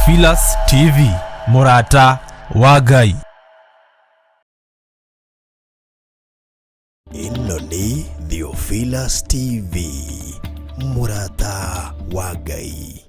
Theophilus TV, mũrata wa Ngai. Ĩno nĩ Theophilus TV, mũrata wa Ngai.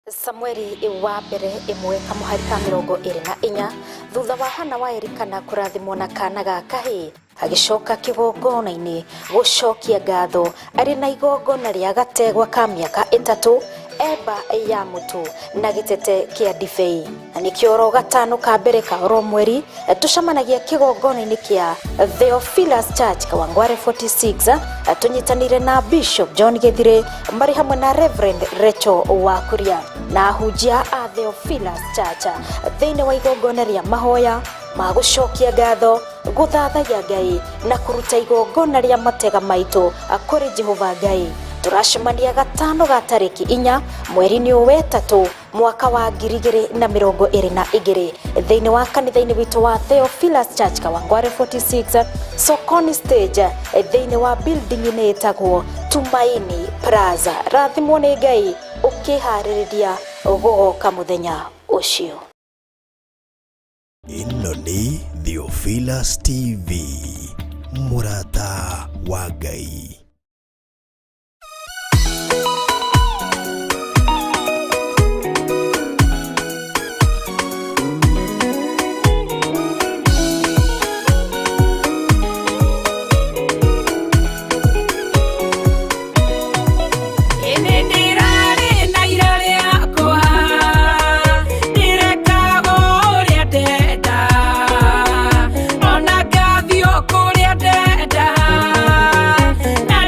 Samueli wa mbere ĩmwe kamũhari ka 24. Thutha wa Hana wa Elikana kũrathimwo na kana ga kahĩĩ, agĩcoka kĩgongona-inĩ gũcokia ngatho arĩ na igongona rĩa gategwa ka mĩaka 3, eba ya mũtu na gĩtete kĩa ndibei. Na nĩkĩo oro gatano ka mbere ka oro mweri tũcemanagia kĩgongona-inĩ kĩa Theophilus Church Kawangware 46, tũnyitanĩire na Bishop John Gĩthire marĩ hamwe na Reverend Rachel Wakuria na ahunjia a Theophilus Church thĩinĩ wa igongona rĩa mahoya ma gũcokia ngatho, gũthathaiya Ngai na kũruta igongona rĩa matega maitũ kũrĩ Jehova Ngai. Tũracemania gatano ga tarĩki 4 mweri-inĩ ũyũ wetatũ mwaka wa 2022 thĩinĩ wa kanitha-inĩ witũ wa Theophilus Church Kawangware 46 Sokoni Stage thĩinĩ wa building-inĩ ĩtagwo Tumaini Plaza. Rathimwo nĩ Ngai ũkĩharĩrĩria gũgoka mũthenya ũcio. Ĩno nĩ Theophilus TV, mũrata wa Ngai. Ona ngathiĩ o kũrĩa ndenda. Na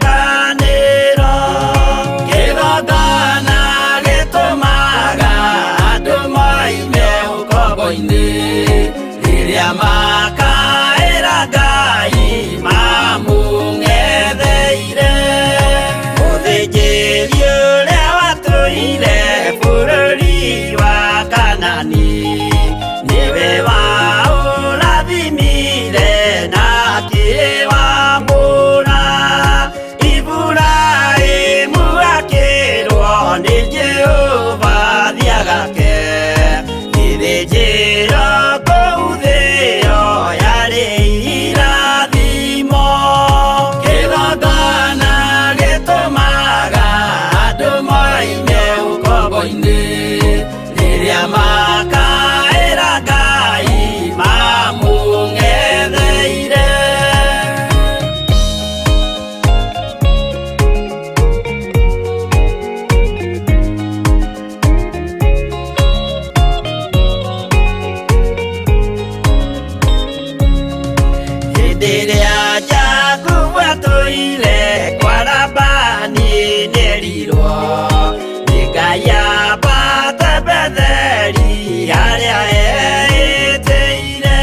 Kĩrĩkanĩro kĩgongona gĩtũmaga andũ moime ũkombo-inĩ rĩrĩa makaĩra Ngai mamũng'etheire mũthĩnjĩri ũrĩa watũire bũrũri wa Kanani nĩwe waũrathimire na akĩwamũra Iburahĩmu akĩrwo nĩ Jehova thiagake gĩthĩnjĩro kũu thĩo yarĩ irathimo kĩgongona gĩtũmaga andũ moime ũkombo-inĩ rĩrĩa makaĩra Ngai mamũng'etheire. Hĩndĩ ĩrĩa Jakubu atũire kwa Labani nĩerirwo nĩ Ngai ambate Betheli harĩa eĩtĩire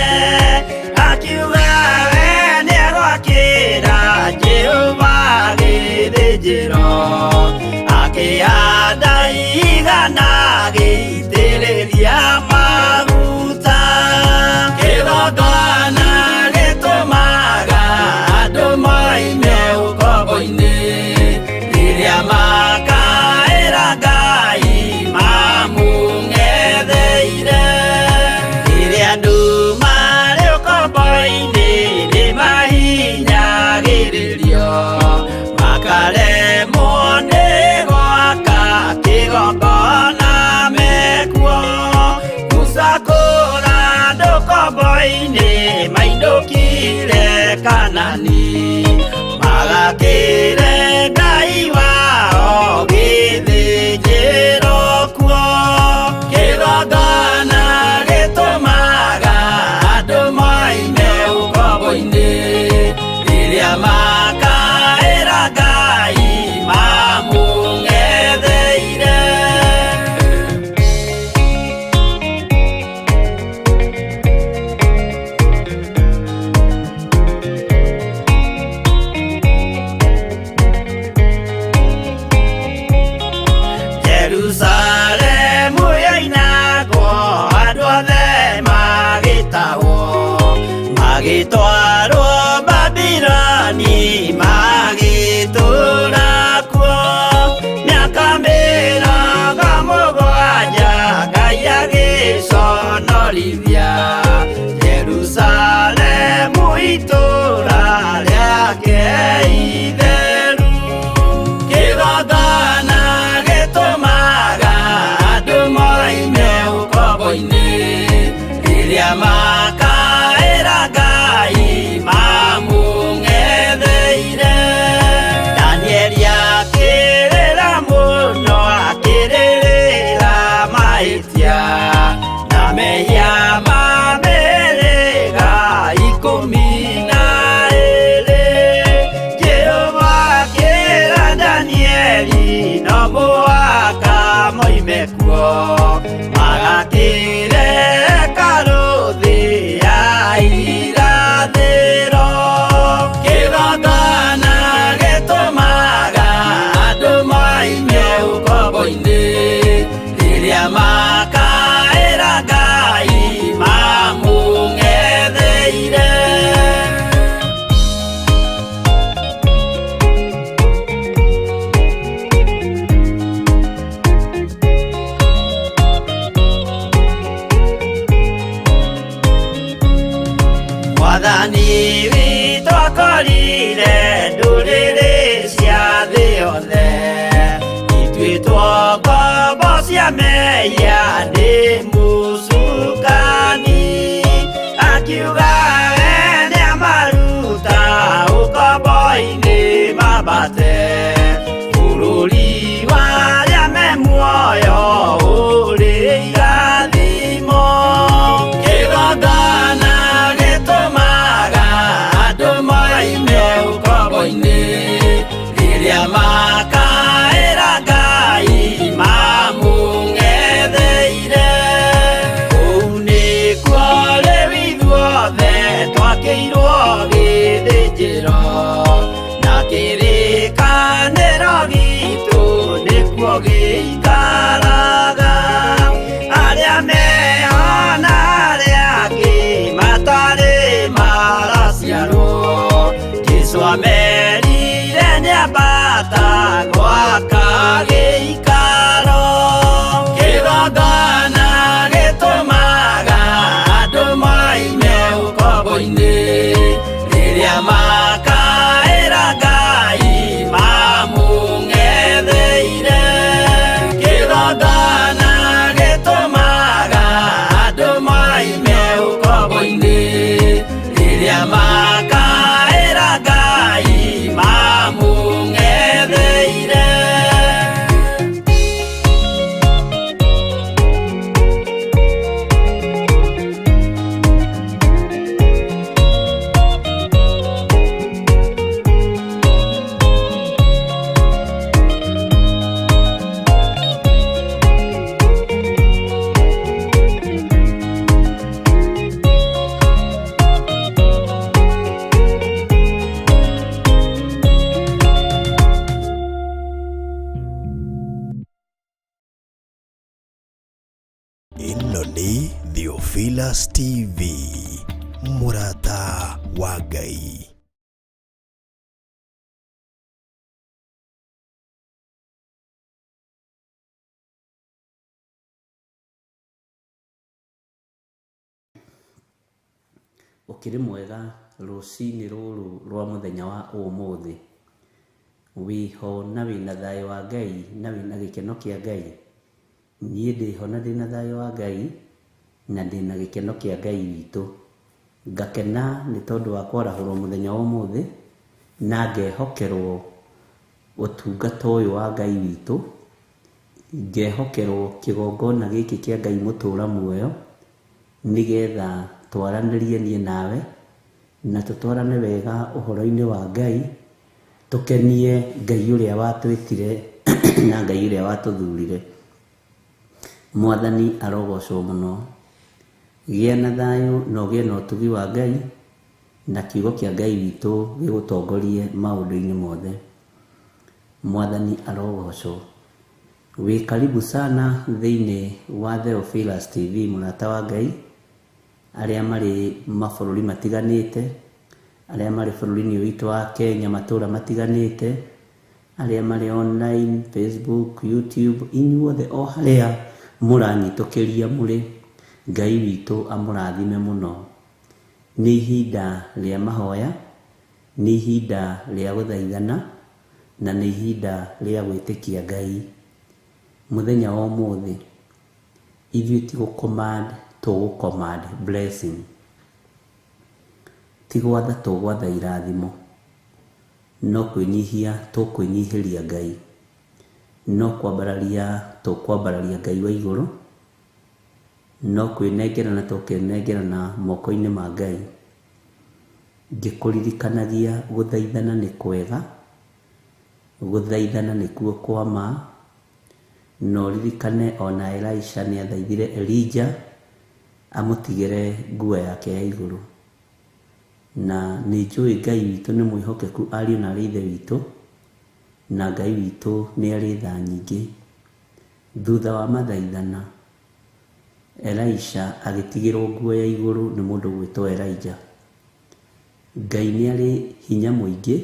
akiuga we nĩegwakĩra Jehova gĩthĩnjĩro akĩhanda igana agĩitĩrĩria maguta kĩgongona gĩtũmaga andũ moime ũkombo Theophilus TV, mũrata wa Ngai. Ũkĩrĩ mwega rũcinĩ rũrũ rwa mũthenya wa ũmũthĩ, wĩho na wĩna thayũ wa Ngai na wĩna gĩkeno kĩa Ngai. Niĩ ndĩho na ndĩna thayũ wa Ngai na ndĩna gĩkeno kĩa Ngai witũ. Ngakena nĩ tondũ wa kwarahũrwo mũthenya wa ũmũthĩ na ngehokerwo ũtungata ũyũ wa Ngai witũ, ngehokerwo kĩgongona gĩkĩ kĩa Ngai mũtũra muoyo, nĩgetha twaranĩrie niĩ nawe na tũtwarane wega ũhoro-inĩ wa Ngai, tũkenie Ngai ũrĩa watwĩtire na Ngai ũrĩa watũthurire. Mwathani arogocwo mũno. Gĩa na thayũ na ũgĩe na ũtugi wa Ngai, na kiugo kĩa Ngai witũ gĩgũtongorie maũndũ-inĩ mothe. Mwathani arogocwo. Wĩ karibu sana thĩinĩ wa Theophilus TV, mũrata wa Ngai, arĩa marĩ mabũrũri matiganĩte, arĩa marĩ bũrũri-inĩ ũyũ witũ wa Kenya matũra matiganĩte, arĩa marĩ online, Facebook, YouTube, inyuothe o harĩa mũranyitũkĩria mũrĩ, Ngai witũ amũrathime mũno. Nĩ ihinda rĩa mahoya, nĩ ihinda rĩa gũthaithana, na nĩ ihinda rĩa gwĩtĩkia Ngai. Mũthenya wa ũmũthĩ, ithuĩ ti gũ-command tũgũ-command blessing. Ti gwatha tũgwatha irathimo, no kwĩnyihia tũkwĩnyihĩria Ngai, no kwambararia tũkwambararia Ngai wa igũrũ, no kwĩnengerana tũkenengerana moko-inĩ ma Ngai. Ngĩkũririkanagia gũthaithana nĩ kwega, gũthaithana nĩkuo kwa ma, na ũririkane ona Elisha nĩ athaithire Elijah amũtigĩre nguo yake ya igũrũ. Na nĩ njũĩ Ngai witũ nĩ mwĩhokeku ariũ na arĩ ithe witũ, na Ngai witũ nĩ arĩ tha nyingĩ. Thutha wa mathaithana, Elisha agĩtigĩrwo nguo ya igũrũ nĩ mũndũ ũgwĩtwo Elijah. Ngai nĩ arĩ hinya mũingĩ,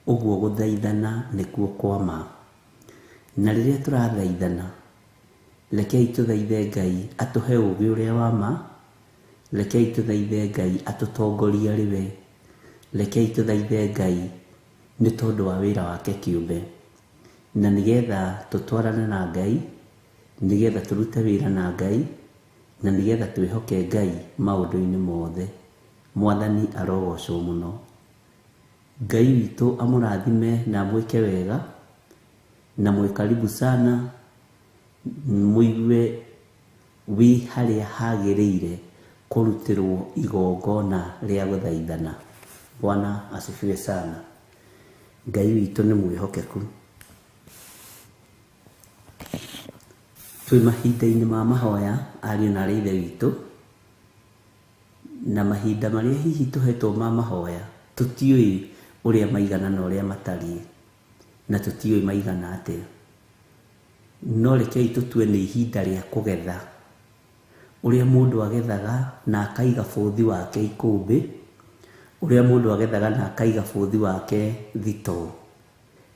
ũguo gũthaithana nĩkuo kwa ma. Na rĩrĩa tũrathaithana, rekei tũthaithe Ngai atũhe ũũgĩ ũrĩa wa ma, rekei tũthaithe Ngai atũtongorie arĩ we, rekei tũthaithe Ngai nĩ tondũ wa wĩra wake kĩũmbe. Na nĩgetha tũtwarane na Ngai, nĩgetha tũrute wĩra na Ngai, na nĩgetha twĩhoke Ngai maũndũ-inĩ mothe. Mwathani arogocwo mũno. Ngai witũ amũrathime na amwĩke wega, na mwĩ karibu sana, mũigue wĩ harĩa hagĩrĩire kũrutĩrwo igongona rĩa gũthaithana. Bwana asifiwe sana. Ngai witũ nĩ mwĩhokeku. Twĩ mahinda-inĩ ma mahoya ariũ na arĩ ithe witũ, na mahinda marĩa hihi tũhetwo ma mahoya tũtiũĩ ũrĩa maigana na ũrĩa matariĩ, na tũtiũĩ maigana atĩa. No rekei tũtue nĩ ihinda rĩa kũgetha. Ũrĩa mũndũ agethaga na akaiga bũthi wake ikũmbĩ, ũrĩa mũndũ agethaga na akaiga bũthi wake thitoo.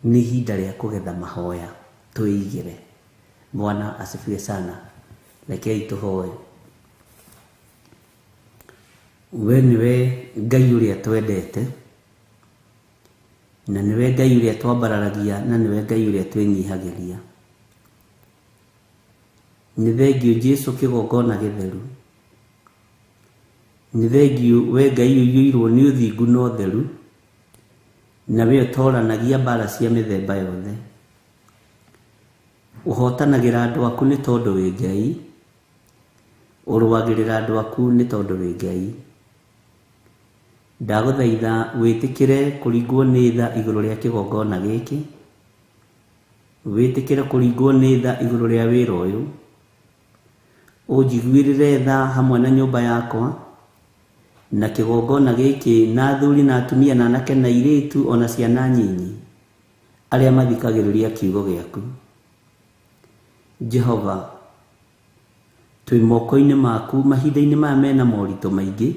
Nĩ ihinda rĩa kũgetha mahoya twĩigĩre. Bwana asifiwe sana. Rekei tũhoe. We nĩwe Ngai ũrĩa twendete, na nĩwe Ngai ũrĩa twambararagia, na nĩwe Ngai ũrĩa twĩnyihagĩria. Nĩ thengiũ Jesu kĩgongona gĩtheru. Nĩ thengiũ we Ngai ũiyũirwo nĩ ũthingu na ũtheru, na we ũtoranagia mbara cia mĩthemba yothe. Ũhotanagĩra andũ aku nĩ tondũ wĩ Ngai, ũrũagĩrĩra andũ aku nĩ tondũ wĩ Ngai. Ndagũthaitha wĩtĩkĩre kũringwo nĩ tha igũrũ rĩa kĩgongona gĩkĩ, wĩtĩkĩre kũringwo nĩ tha igũrũ rĩa wĩra ũyũ, ũnjiguĩrĩre tha hamwe na nyũmba yakwa, na kĩgongona gĩkĩ, na athuri na atumia na anake na airĩtu ona ciana nyinyi arĩa mathikagĩrĩria kiugo gĩaku. Jehova, Twĩ moko-inĩ maku mahinda-inĩ maya mena moritũ maingĩ.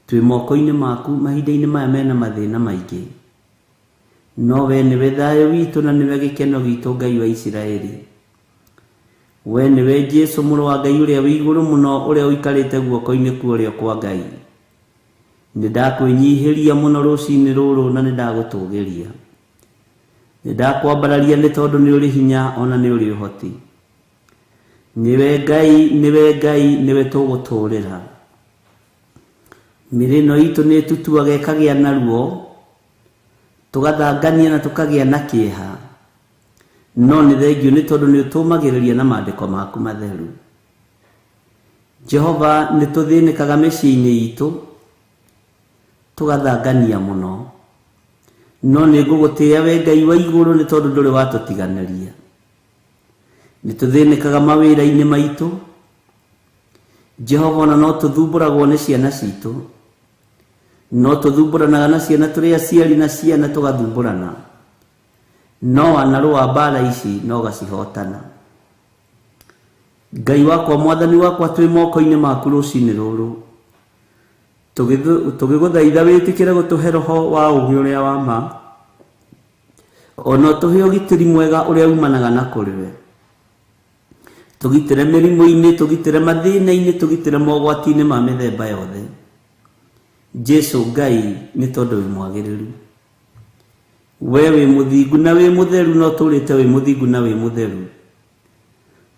Twĩ moko-inĩ maku mahinda-inĩ maya mena mathĩna maingĩ. No we nĩwe thayũ witũ na nĩwe gĩkeno gitũ, Ngai wa Isiraeli. We nĩwe Jesu mũrũ wa Ngai ũrĩa wĩ igũrũ mũno, ũrĩa ũikarĩte guoko-inĩ kwa ũrĩo kwa Ngai. Nĩ ndakwĩnyihĩria mũno rũcinĩ rũrũ na nĩ ndagũtũgĩria. Nĩ ndakwambararia nĩ tondũ nĩ ũrĩ hinya ona nĩ ũrĩ ũhoti. Nĩwe Ngai, nĩwe Ngai, nĩwe tũgũtũrĩra. Mĩrĩ ĩno itũ nĩ ĩtutuaga ĩkagĩa na ruo, tũgathangania na tũkagĩa na kĩeha. No nĩ thengio nĩ tondũ nĩ ũtũmagĩrĩria na maandĩko maku matheru. Jehova, nĩ tũthĩnĩkaga mĩciĩ-inĩ itũ, tũgathangania mũno. No nĩ ngũgũtĩĩa we Ngai wa igũrũ nĩ tondũ ndũrĩ watũtiganĩria. Nĩ tũthĩnĩkaga mawĩra-inĩ maitũ. Jehova, ona no tũthumbũragwo nĩ ciana citũ. No tũthumbũranaga na ciana tũrĩ aciari na ciana tũgathumbũrana. No wanarũa mbara ici no gacihotana. Ngai wakwa, mwathani wakwa, twĩ moko-inĩ maku rũcinĩ rũrũ. Tũgĩgũthaitha wĩtĩkĩre gũtũhe roho wa ũũgĩ ũrĩa wa ma. Ona ũtũhe ũgitĩri mwega ũrĩa umanaga na kũrĩ we. Tũgitĩre mĩrimũ-inĩ, tũgitĩre mathĩna-inĩ, tũgitĩre mogwati-inĩ ma mĩthemba yothe. Jesu Ngai nĩ tondũ wĩ mwagĩrĩru. We wĩ mũthingu na wĩ mũtheru, no tũrĩte wĩ mũthingu na wĩ mũtheru.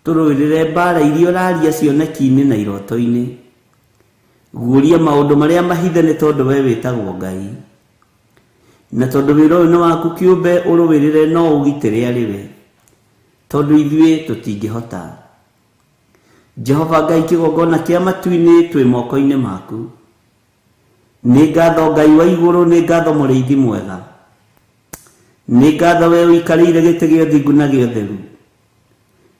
Tũrũĩrĩre mbara iria ũraria cioneki-inĩ na iroto-inĩ. Guũria maũndũ marĩa mahithe nĩ tondũ we wĩtagwo Ngai. Na tondũ wĩra ũyũ nĩ waku kĩũmbe, ũrũĩrĩre no ũgitĩre arĩ we. Tondũ ithuĩ tũtingĩhota. Jehova Ngai, kĩgongona kĩa matu-inĩ, twĩ moko-inĩ maku. Nĩ ngatho Ngai wa igũrũ, nĩ ngatho mũrĩithi mwega. Nĩ ngatho we ũikarĩire gĩtĩ gĩa ũthingu na gĩa ũtheru.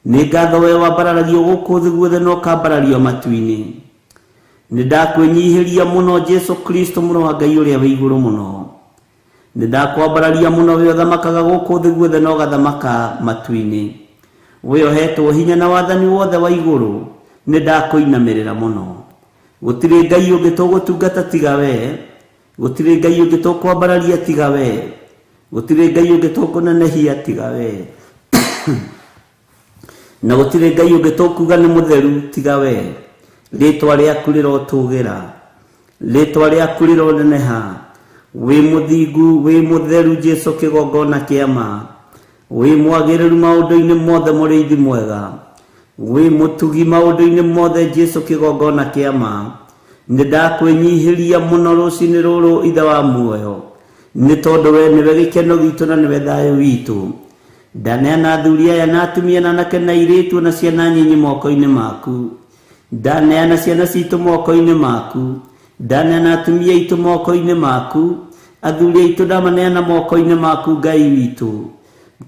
Nĩ ngatho we wambararagio gũkũ thĩ guothe na ũkambarario matu-inĩ. Nĩ ndakwĩnyihĩria mũno Jesu Kristo mũrũ wa Ngai ũrĩa wĩ igũrũ mũno. Nĩ ndakwambararia mũno we ũthamakaga gũkũ thĩ guothe na ũgathamaka matu-inĩ. We ũhetwo hinya na wathani wothe wa igũrũ, nĩ ndakũinamĩrĩra mũno. Gũtirĩ Ngai ũngĩ tũgũtungata tiga we. Gũtirĩ Ngai ũngĩ tũkwambararia tiga we. Gũtirĩ Ngai ũngĩ tũkũnenehia tiga we. Na gũtirĩ Ngai ũngĩ tũkuga nĩ mũtheru tiga we. Rĩtwa rĩaku rĩrotũgĩra. Rĩtwa rĩaku rĩroneneha. Wĩ mũthingu, wĩ mũtheru Jesu kĩgongona kĩa ma. Wĩ mwagĩrĩru maũndũ-inĩ mothe mũrĩithi mwega. Wĩ mũtugi maũndũ-inĩ mothe Jesu kĩgongona kĩa ma. Nĩ ndakwĩnyihĩria mũno rũcinĩ rũrũ Ithe wa muoyo. Nĩ tondũ we nĩwe gĩkeno gitũ na nĩwe thayũ witũ. Ndaneana athuri aya na atumia na anake na airĩtu na ciana nyinyi moko-inĩ maku. Ndaneana ciana citũ moko-inĩ maku. Ndaneana atumia aitũ moko-inĩ maku. Athuri aitũ ndamaneana moko-inĩ maku Ngai witũ.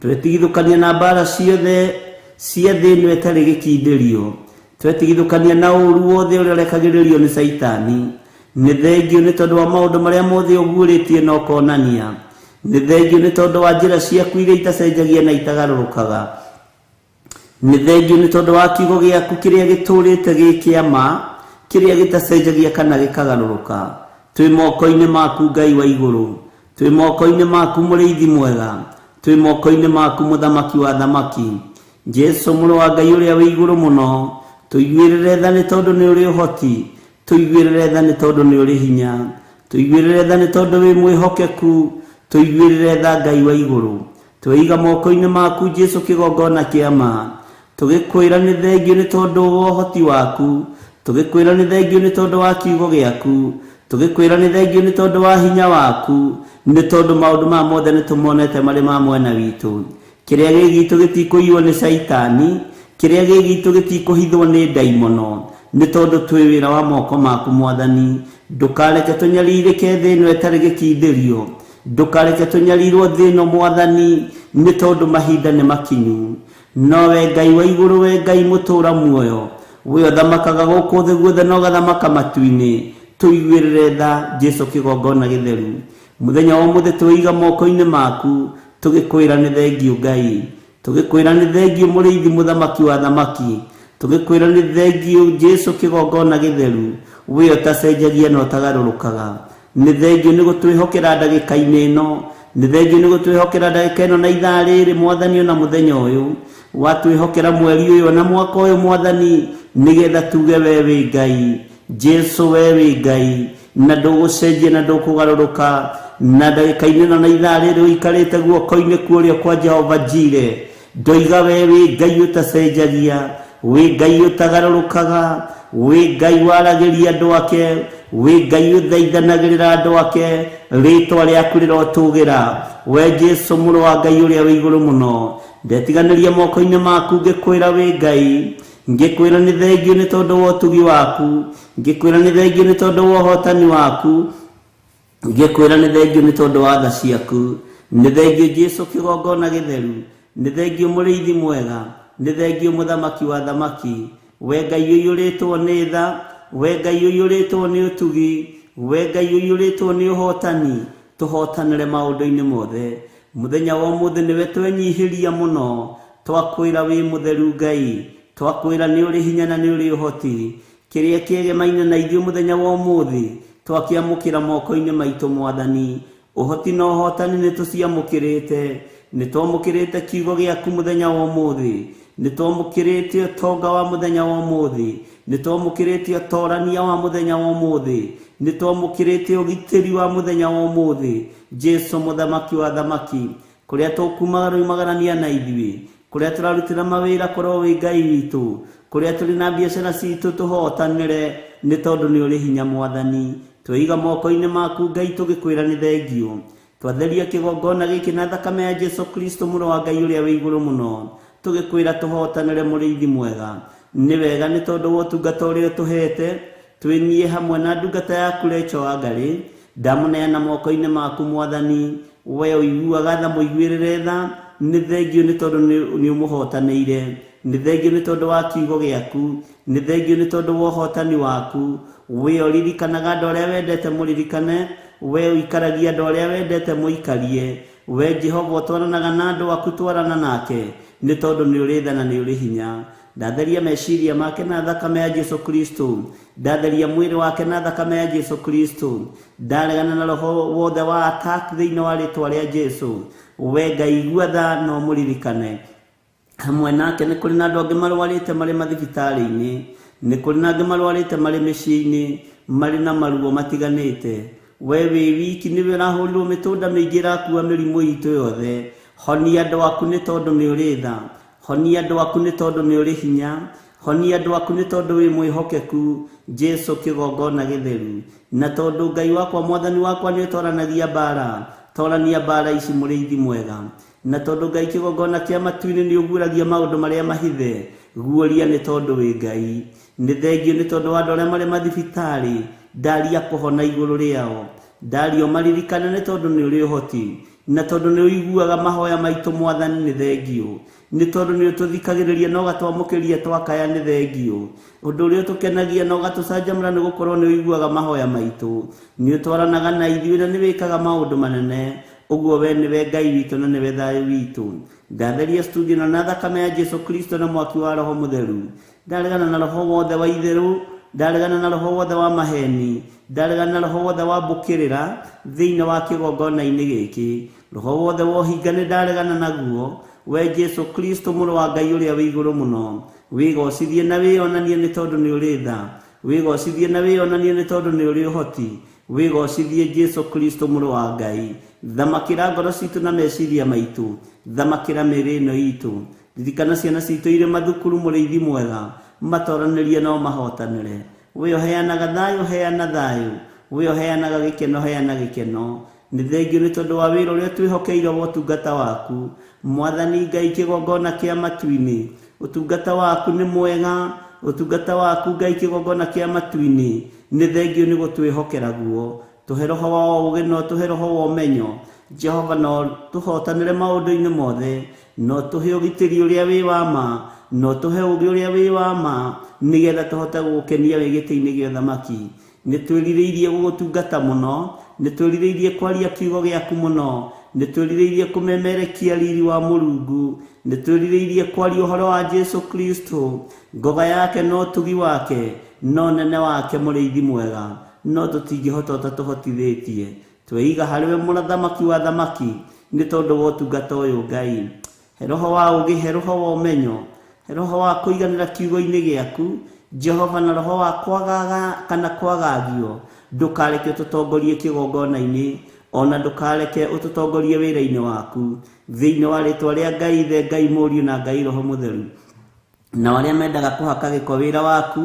Twetigithũkania na mbara ciothe cia thĩ ĩno ĩtarĩ gĩkindĩrio. Twetigithũkania na ũũru wothe ũrĩa ũrekagĩrĩrio nĩ Caitani. Nĩ thengio nĩ tondũ wa maũndũ marĩa mothe ũguũrĩtie na ũkonania. Nĩ thengio nĩ tondũ wa njĩra ciaku iria itacenjagia na itagarũrũkaga. Nĩ thengio nĩ tondũ wa kiugo gĩaku kĩrĩa gĩtũrĩte gĩ kĩa ma, kĩrĩa gĩtacenjagia kana gĩkagarũrũka. Twĩ moko-inĩ maku Ngai wa igũrũ. Twĩ moko-inĩ maku mũrĩithi mwega. Twĩ moko-inĩ maku mũthamaki wa thamaki. Jesu mũrũ wa Ngai ũrĩa wĩ igũrũ mũno, tũiguĩrĩre tha nĩ tondũ nĩ ũrĩ ũhoti. Tũiguĩrĩre tha nĩ tondũ nĩ ũrĩ hinya. Tũiguĩrĩre tha nĩ tondũ wĩ mwĩhokeku. Tũiguĩrĩre tha Ngai wa igũrũ. Tweiga moko-inĩ maku Jesu kĩgongona kĩa ma. Tũgĩkwĩra nĩ thengio nĩ tondũ wa ũhoti waku. Tũgĩkwĩra nĩ thengio nĩ tondũ wa kiugo gĩaku. Tũgĩkwĩra nĩ thengio nĩ tondũ wa hinya waku. Nĩ tondũ maũndũ maya mothe nĩ tũmonete marĩ ma mwena witũ. Kĩrĩa gĩ gitũ gĩtikũiywo nĩ Caitani. Kĩrĩa gĩ gitũ gĩtikũhithwo nĩ ndaimono. Nĩ tondũ twĩ wĩra wa moko maku mwathani. Ndũkareke tũnyarirĩke thĩ ĩno ĩtarĩ gĩkindĩrio. Ndũkareke tũnyarirwo thĩ ĩno mwathani, nĩ tondũ mahinda nĩ makinyu. No we Ngai wa igũrũ, we Ngai mũtũra muoyo, we ũthamakaga gũkũ thĩ guothe na ũgathamaka matu-inĩ, tũiguĩrĩre tha Jesu kĩgongona gĩtheru. Mũthenya wa ũmũthĩ twĩiga moko-inĩ maku, tũgĩkwĩra nĩ thengio Ngai. Tũgĩkwĩra nĩ thengio mũrĩithi mũthamaki wa thamaki. Tũgĩkwĩra nĩ thengio Jesu kĩgongona gĩtheru, we ũtacenjagia na ũtagarũrũkaga. Nĩ thengio nĩ gũtwĩhokera ndagĩka-inĩ ĩno, nĩ thengio nĩ gũtwĩhokera ndagĩka ĩno na ithaa rĩrĩ mwathani, ona mũthenya ũyũ watwĩhokera mweri ũyũ na mwaka ũyũ mwathani, nĩgetha tuge we wĩ Ngai. Jesu we wĩ Ngai na ndũgũcenjia na ndũkũgarũrũka. Na ndagĩka-inĩ ĩno na ithaa rĩrĩ ũikarĩte guoko-inĩ kuũrĩa kwa Jehova Jire, ndoiga we wĩ Ngai ũtacenjagia, wĩ Ngai ũtagarũrũkaga, wĩ Ngai waragĩria andũ ake, wĩ Ngai ũthaithanagĩrĩra andũ ake. Rĩtwa rĩaku rĩrotũgĩra we Jesu mũrũ wa Ngai ũrĩa wĩ igũrũ mũno. Ndetiganĩria moko-inĩ maku ngĩkwĩra wĩ Ngai, ngĩkwĩra nĩ thengio nĩ tondũ wa ũtugi waku, ngĩkwĩra nĩ thengio nĩ tondũ wa ũhotani waku, ngĩkwĩra nĩ thengio nĩ tondũ wa tha ciaku. Nĩ thengio Jesu kĩgongona gĩtheru, nĩ thengio mũrĩithi mwega, nĩ thengio mũthamaki wa thamaki. We Ngai ũiyũrĩtwo nĩ tha, we Ngai ũiyũrĩtwo nĩ ũtugi, we Ngai ũiyũrĩtwo nĩ ũhotani, tũhotanĩre maũndũ-inĩ mothe. Mũthenya wa ũmũthĩ nĩwe twenyihĩria mũno, twakwĩra wĩ mũtheru Ngai, twakwĩra nĩ ũrĩ hinya na nĩ ũrĩ ũhoti. Kĩrĩa kĩegemaine na ithuĩ mũthenya wa ũmũthĩ twakĩamũkĩra moko-inĩ maitũ mwathani. Ũhoti na ũhotani nĩ tũciamũkĩrĩte, nĩ twamũkĩrĩte kiugo gĩaku mũthenya wa ũmũthĩ, nĩ twamũkĩrĩte ũtonga wa mũthenya wa ũmũthĩ, nĩ twamũkĩrĩte ũtorania wa mũthenya wa ũmũthĩ, nĩ twamũkĩrĩte ũgitĩri wa mũthenya wa ũmũthĩ. Jesu mũthamaki wa thamaki, kũrĩa tũkumaga rũimagarania na ithuĩ, kũrĩa tũrarutĩra mawĩra korwo wĩ Ngai witũ, kũrĩa tũrĩ na biacara citũ tũhotanĩre nĩ tondũ nĩ ũrĩ hinya mwathani. Tweiga moko-inĩ maku Ngai tũgĩkwĩra nĩ thengio. Twatheria kĩgongona gĩkĩ na thakame ya Jesu Kristo mũrũ wa Ngai ũrĩa wĩ igũrũ mũno, tũgĩkwĩra tũhotanĩre mũrĩithi mwega. Nĩ wega nĩ tondũ wa ũtungata ũrĩa ũtũhete, twĩniĩ hamwe na ndungata yaku Recho Wangarĩ, ndamũneana moko-inĩ maku mwathani. We ũiguaga tha, mũiguĩrĩre tha. Nĩ thengio nĩ tondũ nĩ ũmũhotanĩire, nĩ thengio nĩ tondũ wa kiugo gĩaku, nĩ thengio nĩ tondũ wa ũhotani waku. We ũririkanaga andũ arĩa wendete mũririkane, we ũikaragia andũ arĩa wendete mũikarie. We Jehova ũtwaranaga na andũ aku twarana nake, nĩ tondũ nĩ ũrĩ tha na nĩ ũrĩ hinya. Ndatheria meciria make na thakame ya Jesu Kristo, ndatheria mwĩrĩ wake na thakame ya Jesu Kristo, ndaregana na roho wothe wa attack thĩinĩ wa rĩtwa rĩa Jesu. We Ngai igua tha na ũmũririkane. Hamwe nake nĩ kũrĩ na andũ angĩ marwarĩte marĩ mathibitarĩ-inĩ, nĩ kũrĩ na angĩ marwarĩte marĩ mĩciĩ-inĩ, marĩ na maruo matiganĩte. We wĩ wiki nĩwe ũrahũrirwo mĩtũnda mĩingĩ ĩrakua mĩrimũ itũ yothe. Honia andũ aku nĩ tondũ nĩ ũrĩ tha, honia andũ aku nĩ tondũ nĩ ũrĩ hinya, honia andũ aku nĩ tondũ wĩ mwĩhokeku. Jesu kĩgongona gĩtheru, na tondũ Ngai wakwa mwathani wakwa nĩ ũtoranagia mbara, torania mbara ici mũrĩithi mwega. Na tondũ Ngai kĩgongona kĩa matu-inĩ nĩ ũguũragia maũndũ marĩa mahithe, guũria nĩ tondũ wĩ Ngai. Nĩ thengio nĩ tondũ wa andũ arĩa marĩ mathibitarĩ, ndaria kũhona igũrũ rĩao, ndaria ũmaririkane nĩ tondũ nĩ ũrĩ ũhoti, na tondũ nĩ ũiguaga mahoya maitũ mwathani. Nĩ thengio nĩ tondũ nĩ ũtũthikagĩrĩria na ũgatwamũkĩria twakaya. Nĩ thengio ũndũ ũrĩa ũtũkenagia na ũgatũcanjamũra nĩ gũkorwo nĩ ũiguaga mahoya maitũ, nĩ ũtwaranaga na ithuĩ na nĩ wĩkaga maũndũ manene. Ũguo we nĩwe Ngai witũ na nĩwe thayũ witũ. Ndatheria studio ĩno na thakame ya Jesu Kristo na mwaki wa Roho Mũtheru. Ndaregana na roho wothe wa itherũ, ndaregana na roho wothe wa maheni, ndaregana na roho wothe wa mbũkĩrĩra thĩinĩ wa kĩgongona-inĩ gĩkĩ. Roho wothe wa ũhinga nĩ ndaregana naguo. We Jesu Kristo mũrũ wa Ngai ũrĩa wĩ igũrũ mũno, wĩgocithie na wĩonanie nĩ tondũ nĩ ũrĩ tha, wĩgocithie na wĩonanie nĩ tondũ nĩ ũrĩ ũhoti, wĩgocithie Jesu Kristo mũrũ wa Ngai. Thamakĩra ngoro citũ na meciria maitũ, thamakĩra mĩĩrĩ ĩno itũ. Ririkana ciana citũ irĩ mathukuru mũrĩithi mwega, matoranĩrie no mahotanĩre. We ũheanaga thayũ, heana thayũ. We ũheanaga gĩkeno, heana gĩkeno. Nĩ thengio nĩ tondũ wa wĩra ũrĩa twĩhokeire wa ũtungata waku mwathani Ngai kĩgongona kĩa matu-inĩ. Ũtungata waku nĩ mwega, ũtungata waku Ngai kĩgongona kĩa matu-inĩ nĩ thengio nĩ gũtwĩhokera guo. Tũhe roho wa ũũgĩ no tũhe roho wa ũmenyo Jehova, no tũhotanĩre maũndũ-inĩ mothe, no tũhe ũgitĩri ũrĩa wĩ wa ma, no tũhe ũũgĩ ũrĩa wĩ wa ma, nĩgetha tũhote gũgũkenia wĩ gĩtĩ-inĩ gĩa ũthamaki. Nĩ twĩrirĩirie gũgũtungata mũno, nĩ twĩrirĩirie kwaria kiugo gĩaku mũno, Nĩ twĩrirĩirie kũmemerekia riri wa Mũrungu. Nĩ twĩrirĩirie kwaria ũhoro wa Jesu Kristo, ngoga yake no tugi wake, no nene wake mũrĩithi mwega, no tũtingĩhota ũtatũhotithĩtie. Tweiga harĩ we mũthamaki wa thamaki nĩ tondũ wa ũtungata ũyũ Ngai. He roho wa ũũgĩ, he roho wa ũmenyo, he roho wa kũiganĩra kiugo-inĩ gĩaku Jehova, na roho wa kwagaga kana kwagagio. Ndũkareke ũtũtongorie kĩgongona-inĩ, ona ndũkareke ũtũtongorie wĩra-inĩ waku, thĩinĩ wa rĩtwa rĩa Ngai Ithe, Ngai Mũriũ na Ngai Roho Mũtheru. Na arĩa mendaga kũhaka gĩko wĩra waku,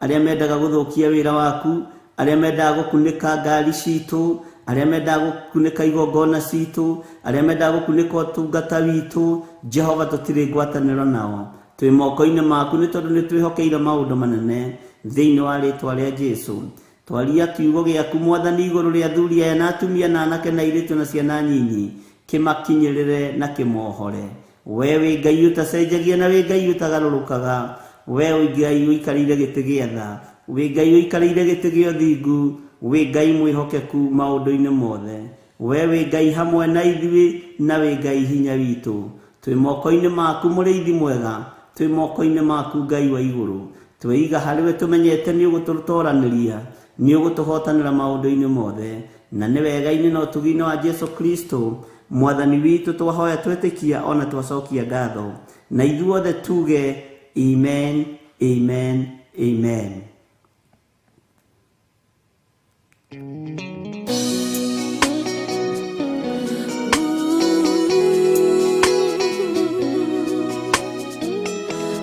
arĩa mendaga gũthũkia wĩra waku, arĩa mendaga gũkunĩka ngari citũ, arĩa mendaga gũkunĩka igongona citũ, arĩa mendaga gũkunĩka ũtungata witũ, Jehova tũtirĩ ngwatanĩro nao. Twĩ moko-inĩ maku nĩ tondũ nĩ twĩhokeire maũndũ manene thĩinĩ wa rĩtwa rĩa Jesu. Twaria kiugo gĩaku Mwathani igũrũ rĩa athuri aya na atumia na anake na airĩtu na ciana nyinyi, kĩmakinyĩrĩre na kĩmohore. We wĩ Ngai ũtacenjagia na wĩ Ngai ũtagarũrũkaga. We wĩ Ngai ũikarĩire gĩtĩ gĩa tha, wĩ Ngai ũikarĩire gĩtĩ gĩa ũthingu, wĩ Ngai mwĩhokeku maũndũ-inĩ mothe. We wĩ Ngai hamwe na ithuĩ na wĩ Ngai hinya witũ. Twĩ moko-inĩ maku mũrĩithi mwega, twĩ moko-inĩ maku Ngai wa igũrũ. Tweiga harĩ we tũmenyete nĩ ũgũtũtoranĩria, nĩ ũgũtũhotanĩra maũndũ-inĩ mothe, na nĩ wega-inĩ na ũtugi-inĩ wa Jesu Kristo Mwathani witũ twahoya twetĩkia ona twacokia ngatho, na ithuothe tuge amen, amen, amen.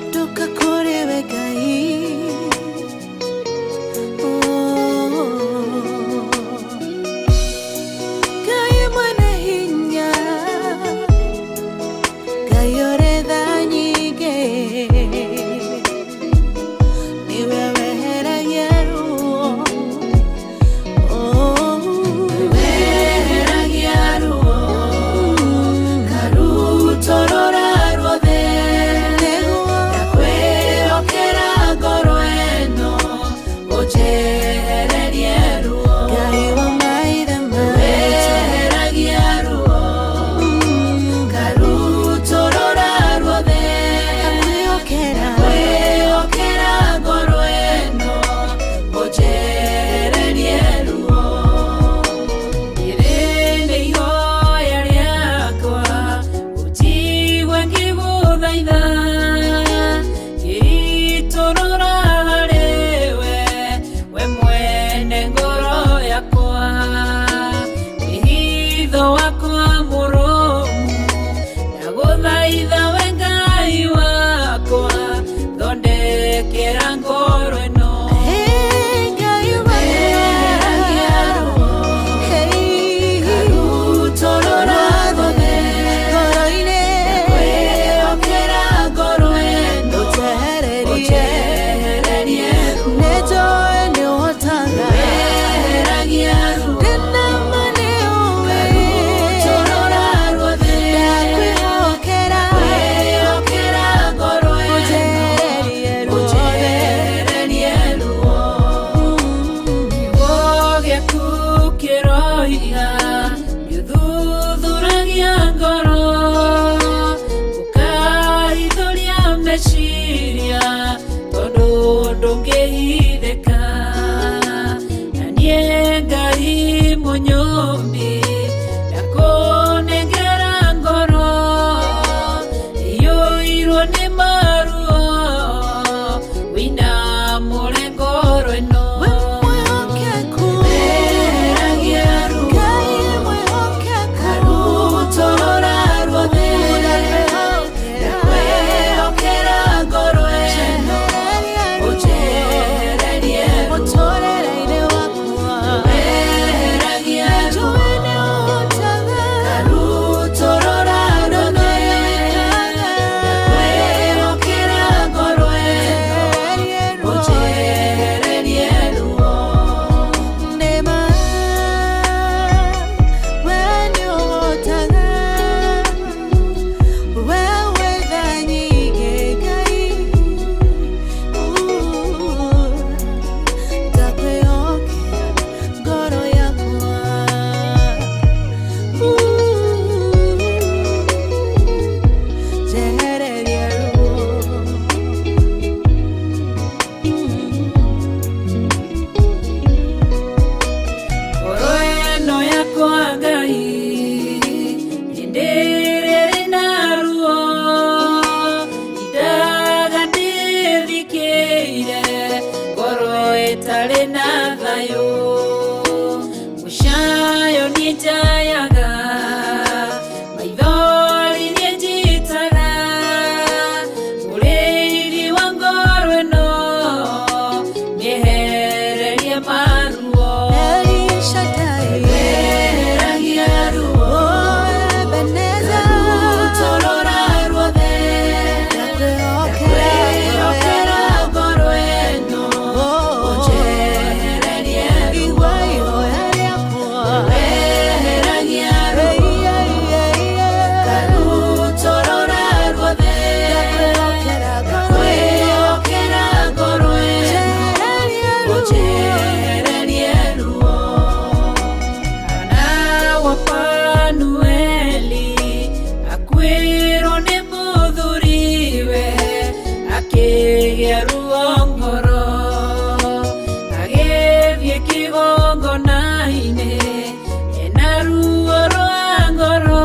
Ndoka kũrĩ we Ngai. Oh. Ngai mwene hinya, Ngai ũrĩ tha nyingĩ, nĩwe weheragia ruo. Oh. Hĩndĩ ĩrĩa ĩrĩ na ruo Indaga ndĩthikĩire Ngoro ĩtarĩ na thayũ Mũcayo niĩ njayaga Maithori niĩ njitaga Mũrĩithi wa ngoro ĩno Nĩehererie maruo El Shaddai, Eheragia ruo oh Ebenezer, Rutorora ruothe ndakwĩhokera Ndakwĩhokera ngoro ĩno Oh, Ũnjehererie ruo igua ihoya rĩakwa. Eheragia ruo Ei, ei, ei, ei. Rutorora ruothe Ndakwĩhokera ngoro ĩno. Ndakwĩhokera ngoro ĩno Njehererie ruo. Ũnjehererie ruo Hana wa Fanueli akuĩrwo nĩ mũthuriwe akĩgĩa ruo ngoro agĩthiĩ kĩgongona-inĩ ena ruo rwa ngoro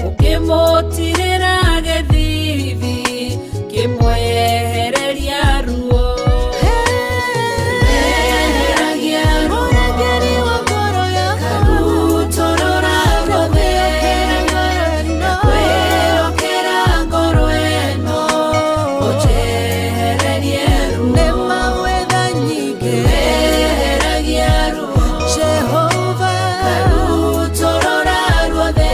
ũkĩmũtirĩra gĩthithi kĩmwehereria ruo Eheragia ruo Mũrangĩri wa ngoro yakwa. Karutorora ruothe Ndakwĩhokera ngoro ĩno Ũnjehererie ruo Nĩ mawetha nyingĩ. Eheragia ruo Jehova. Karutorora ruothe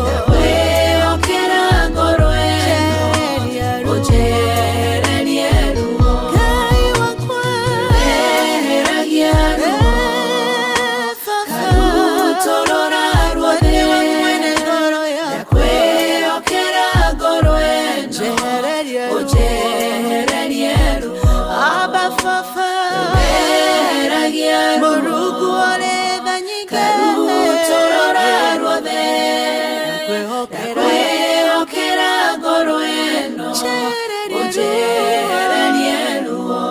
Ndakwĩhokera ngoro ĩno Njehereria ruo. Ũnjehererie ruo Ngai wakwa. Eheragia ruo Eh, Baba. Karutorora ruothe Nĩwe mwene ngoro yakwa. Ndakwĩhokera ngoro ĩno Njehererie ruo. Ũnjehererie ruo Abba Baba. Eheragia ruo Mũrungu ũrĩ tha nyingĩ. Karutorora ruothe Ndakwĩhokera. Ndakwĩhokera ngoro ĩno Njehererie ruo. Ũnjehererie ruo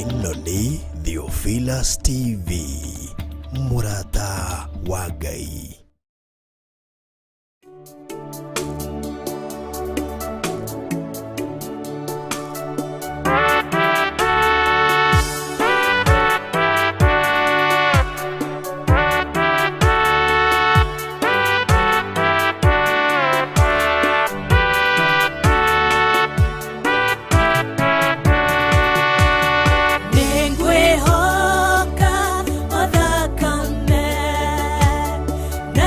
Ĩno nĩ Theophilus TV, mũrata wa Ngai. Nĩngwĩhoka o thakame na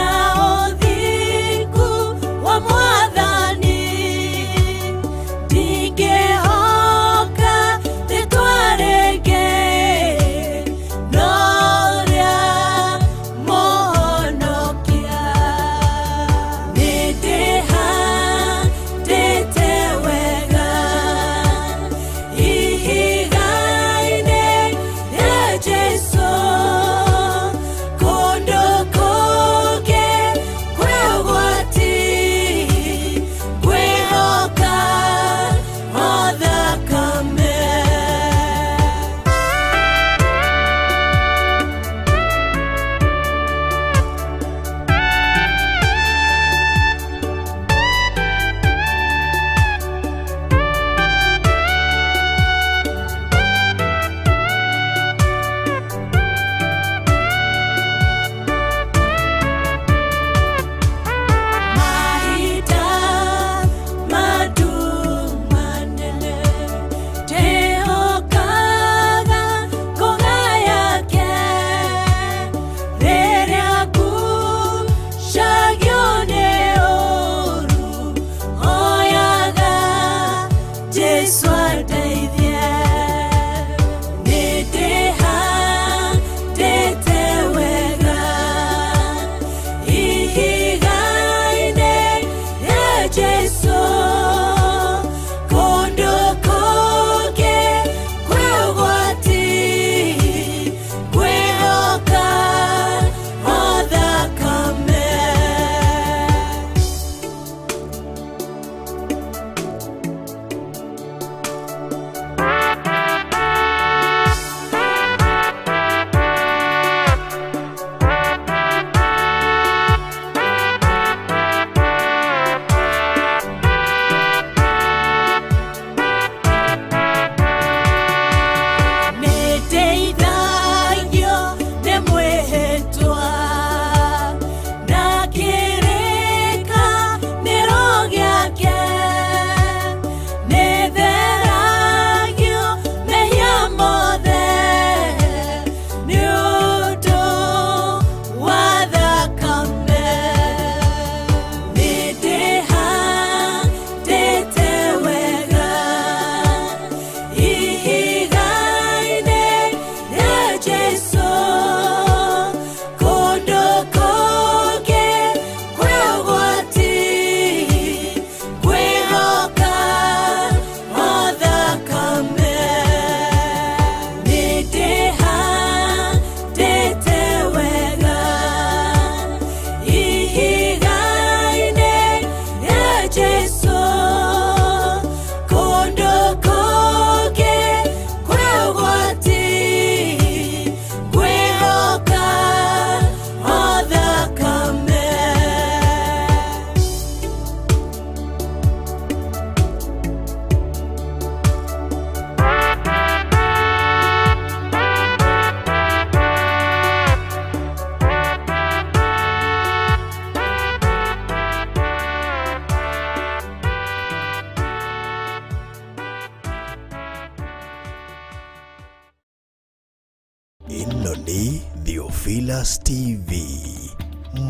nĩ Theophilus TV,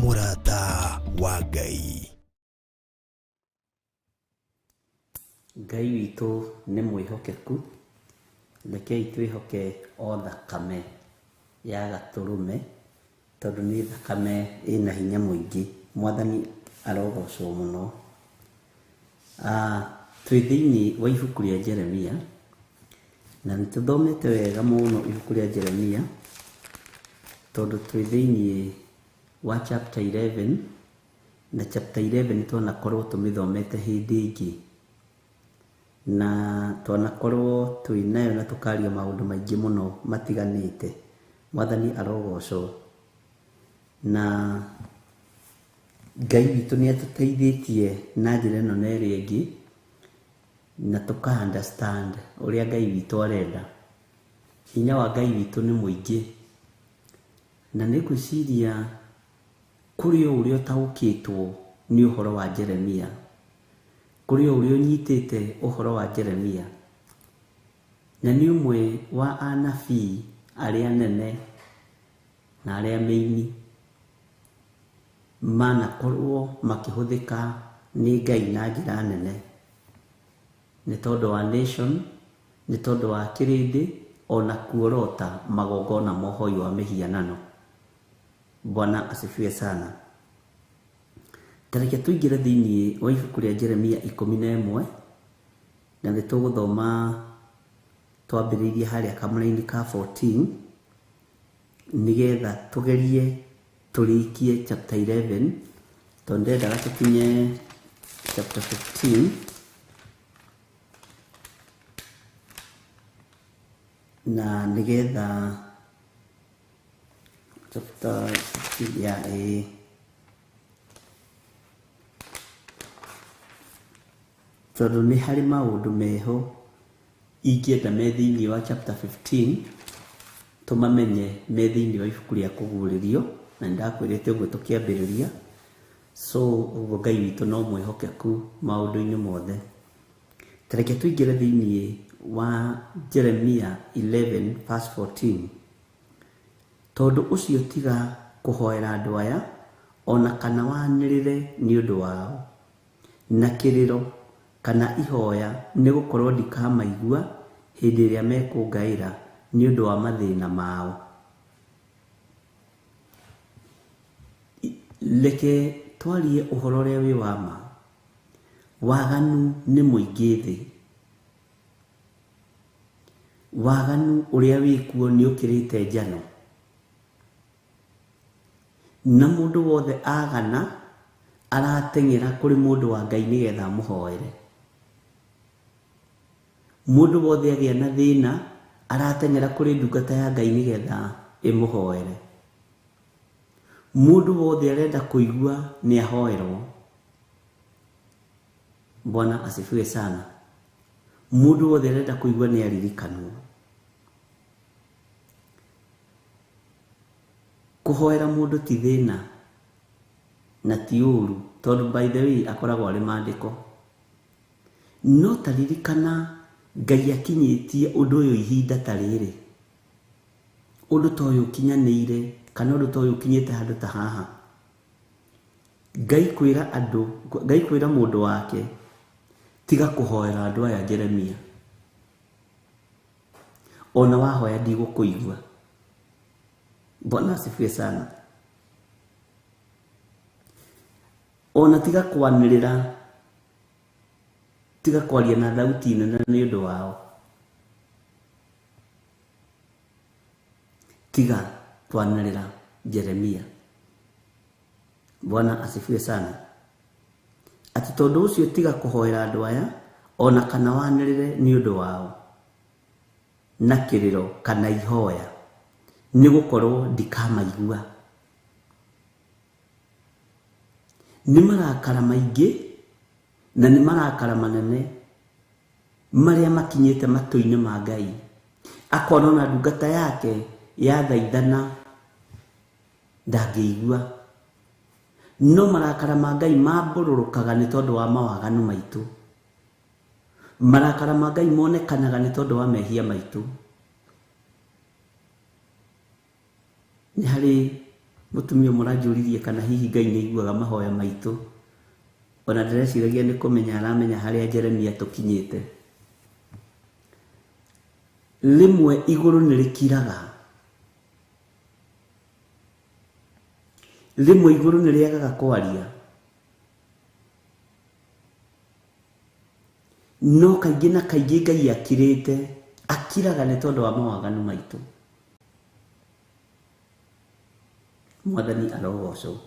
mũrata wa Ngai. Ngai witũ nĩ mwĩhokeku, rekei twĩhoke o thakame ya gatũrũme, tondũ nĩ thakame ĩna hinya mũingĩ. Mwathani arogocwo mũno. Twĩ thĩinĩ wa ibuku rĩa Jeremia, na nĩ tũthomete wega mũno ibuku rĩa Jeremia, tondũ twĩ thĩinĩ wa chapter 11, na chapter 11 twanakorwo tũmĩthomete hĩndĩ ĩngĩ, na twanakorwo twĩ nayo na tũkaria maũndũ maingĩ mũno matiganĩte. Mwathani arogocwo. Na Ngai witũ nĩ atũteithĩtie na njĩra ĩno na ĩrĩa ĩngĩ, na tũka understand ũrĩa Ngai witũ arenda. Hinya wa Ngai witũ nĩ mũingĩ, na nĩ ngwĩciria kũrĩ o ũrĩa ũtaũkĩtwo nĩ ũhoro wa Jeremia, kũrĩ o ũrĩa ũnyitĩte ũhoro wa Jeremia, na nĩ ũmwe wa anabii arĩa nene na arĩa meini manakorwo makĩhũthĩka nĩ Ngai na njĩra nene, nĩ tondũ wa nation, nĩ tondũ wa kĩrĩndĩ, ona kuorota magongona ma ũhoi wa mĩhianano. Bwana asifiwe sana. Tareke tũingĩre thĩinĩ wa ibuku rĩa Jeremia 11, na nĩ tũgũthoma twambĩrĩirie harĩa kamũraini ka 14, nĩgetha tũgerie tũrĩkie chapter 11, tondũ ndendaga tũkinye chapter 15, na nĩgetha chapter 15 ya ĩĩ tondũ nĩ harĩ maũndũ meho ingĩenda me thĩinĩ wa chapter 15 tũmamenye me thĩinĩ wa ibuku rĩa kũguũrĩrio, na nĩndakwĩrĩte ũguo tũkĩambĩrĩria. So ũguo Ngai witũ no mwĩhokeku maũndũ-inĩ mothe. Tareke tũingĩre thĩinĩ wa Jeremia 11 verse 14. Tondũ ũcio tiga kũhoera andũ aya, ona kana wanĩrĩre nĩ ũndũ wao, na kĩrĩro kana ihoya, nĩ gũkorwo ndikamaigua hĩndĩ ĩrĩa mekũngaĩra nĩ ũndũ wa mathĩna mao. Reke twarie ũhoro ũrĩa wĩ wa ma. Waganu nĩ mũingĩ thĩ. Waganu ũrĩa wĩkuo nĩ ũkĩrĩte njano, na mũndũ wothe agana arateng'era kũrĩ mũndũ wa Ngai nĩgetha amũhoere. Mũndũ wothe agĩa na thĩna arateng'era kũrĩ ndungata ya Ngai nĩgetha ĩmũhoere. Mũndũ wothe arenda kũigua nĩ ahoerwo. Bwana asifiwe sana. Mũndũ wothe arenda kũigua nĩ aririkanwo. Kũhoera mũndũ ti thĩna na ti ũru, tondũ by the way akoragwo arĩ maandĩko. No taririkana Ngai akinyĩtie ũndũ ũyũ ihinda ta rĩrĩ, ũndũ ta ũyũ ũkinyanĩire, kana ũndũ ta ũyũ ũkinyĩte handũ ta haha. Ngai kwĩra andũ, Ngai kwĩra mũndũ wake, tiga kũhoera andũ aya Jeremia, ona wahoya ndigũkũigua. Bwana asifiwe sana. Ona tiga kwanĩrĩra, tiga kwaria na thauti nene nĩ ũndũ wao, tiga kwanĩrĩra Jeremia. Bwana asifiwe sana. Ati tondũ ũcio tiga kũhoera andũ aya, ona kana wanĩrĩre nĩ ũndũ wao, na kĩrĩro kana ihoya, nĩ gũkorwo ndikamaigua. Nĩ marakara maingĩ na nĩ marakara manene marĩa makinyĩte matũ-inĩ ma Ngai. Akona ona ndungata yake yathaithana ndangĩigua. No marakara ma Ngai mambũrũrũkaga nĩ tondũ wa mawaganu maitũ. Marakara ma Ngai monekanaga nĩ tondũ wa mehia maitũ. Nĩ harĩ mũtumia ũmwe ũranjũririe kana hihi Ngai nĩ aiguaga mahoya maitũ. Ona ndĩreciragia nĩ kũmenya aramenya harĩa Jeremia tũkinyĩte. Rĩmwe igũrũ nĩ rĩkiraga, rĩmwe igũrũ nĩ rĩagaga kwaria, no kaingĩ na kaingĩ Ngai akirĩte, akiraga nĩ tondũ wa mawaganu maitũ. Mwathani arogocwo.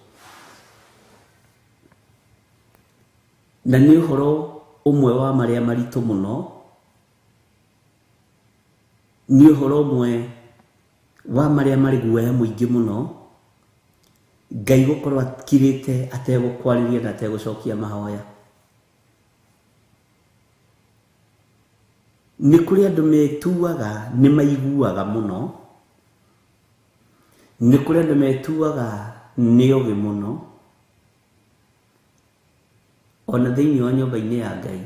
Na nĩ ũhoro ũmwe wa marĩa maritũ mũno, nĩ ũhoro ũmwe wa marĩa marĩ guoya mũingĩ mũno, Ngai gũkorwo akirĩte ategũkwarĩria na ategũcokia mahoya. Nĩ kũrĩ andũ metuaga nĩ maiguaga mũno, nĩ kũrĩ andũ metuaga nĩ ogĩ mũno, ona thĩinĩ wa nyũmba-inĩ ya Ngai,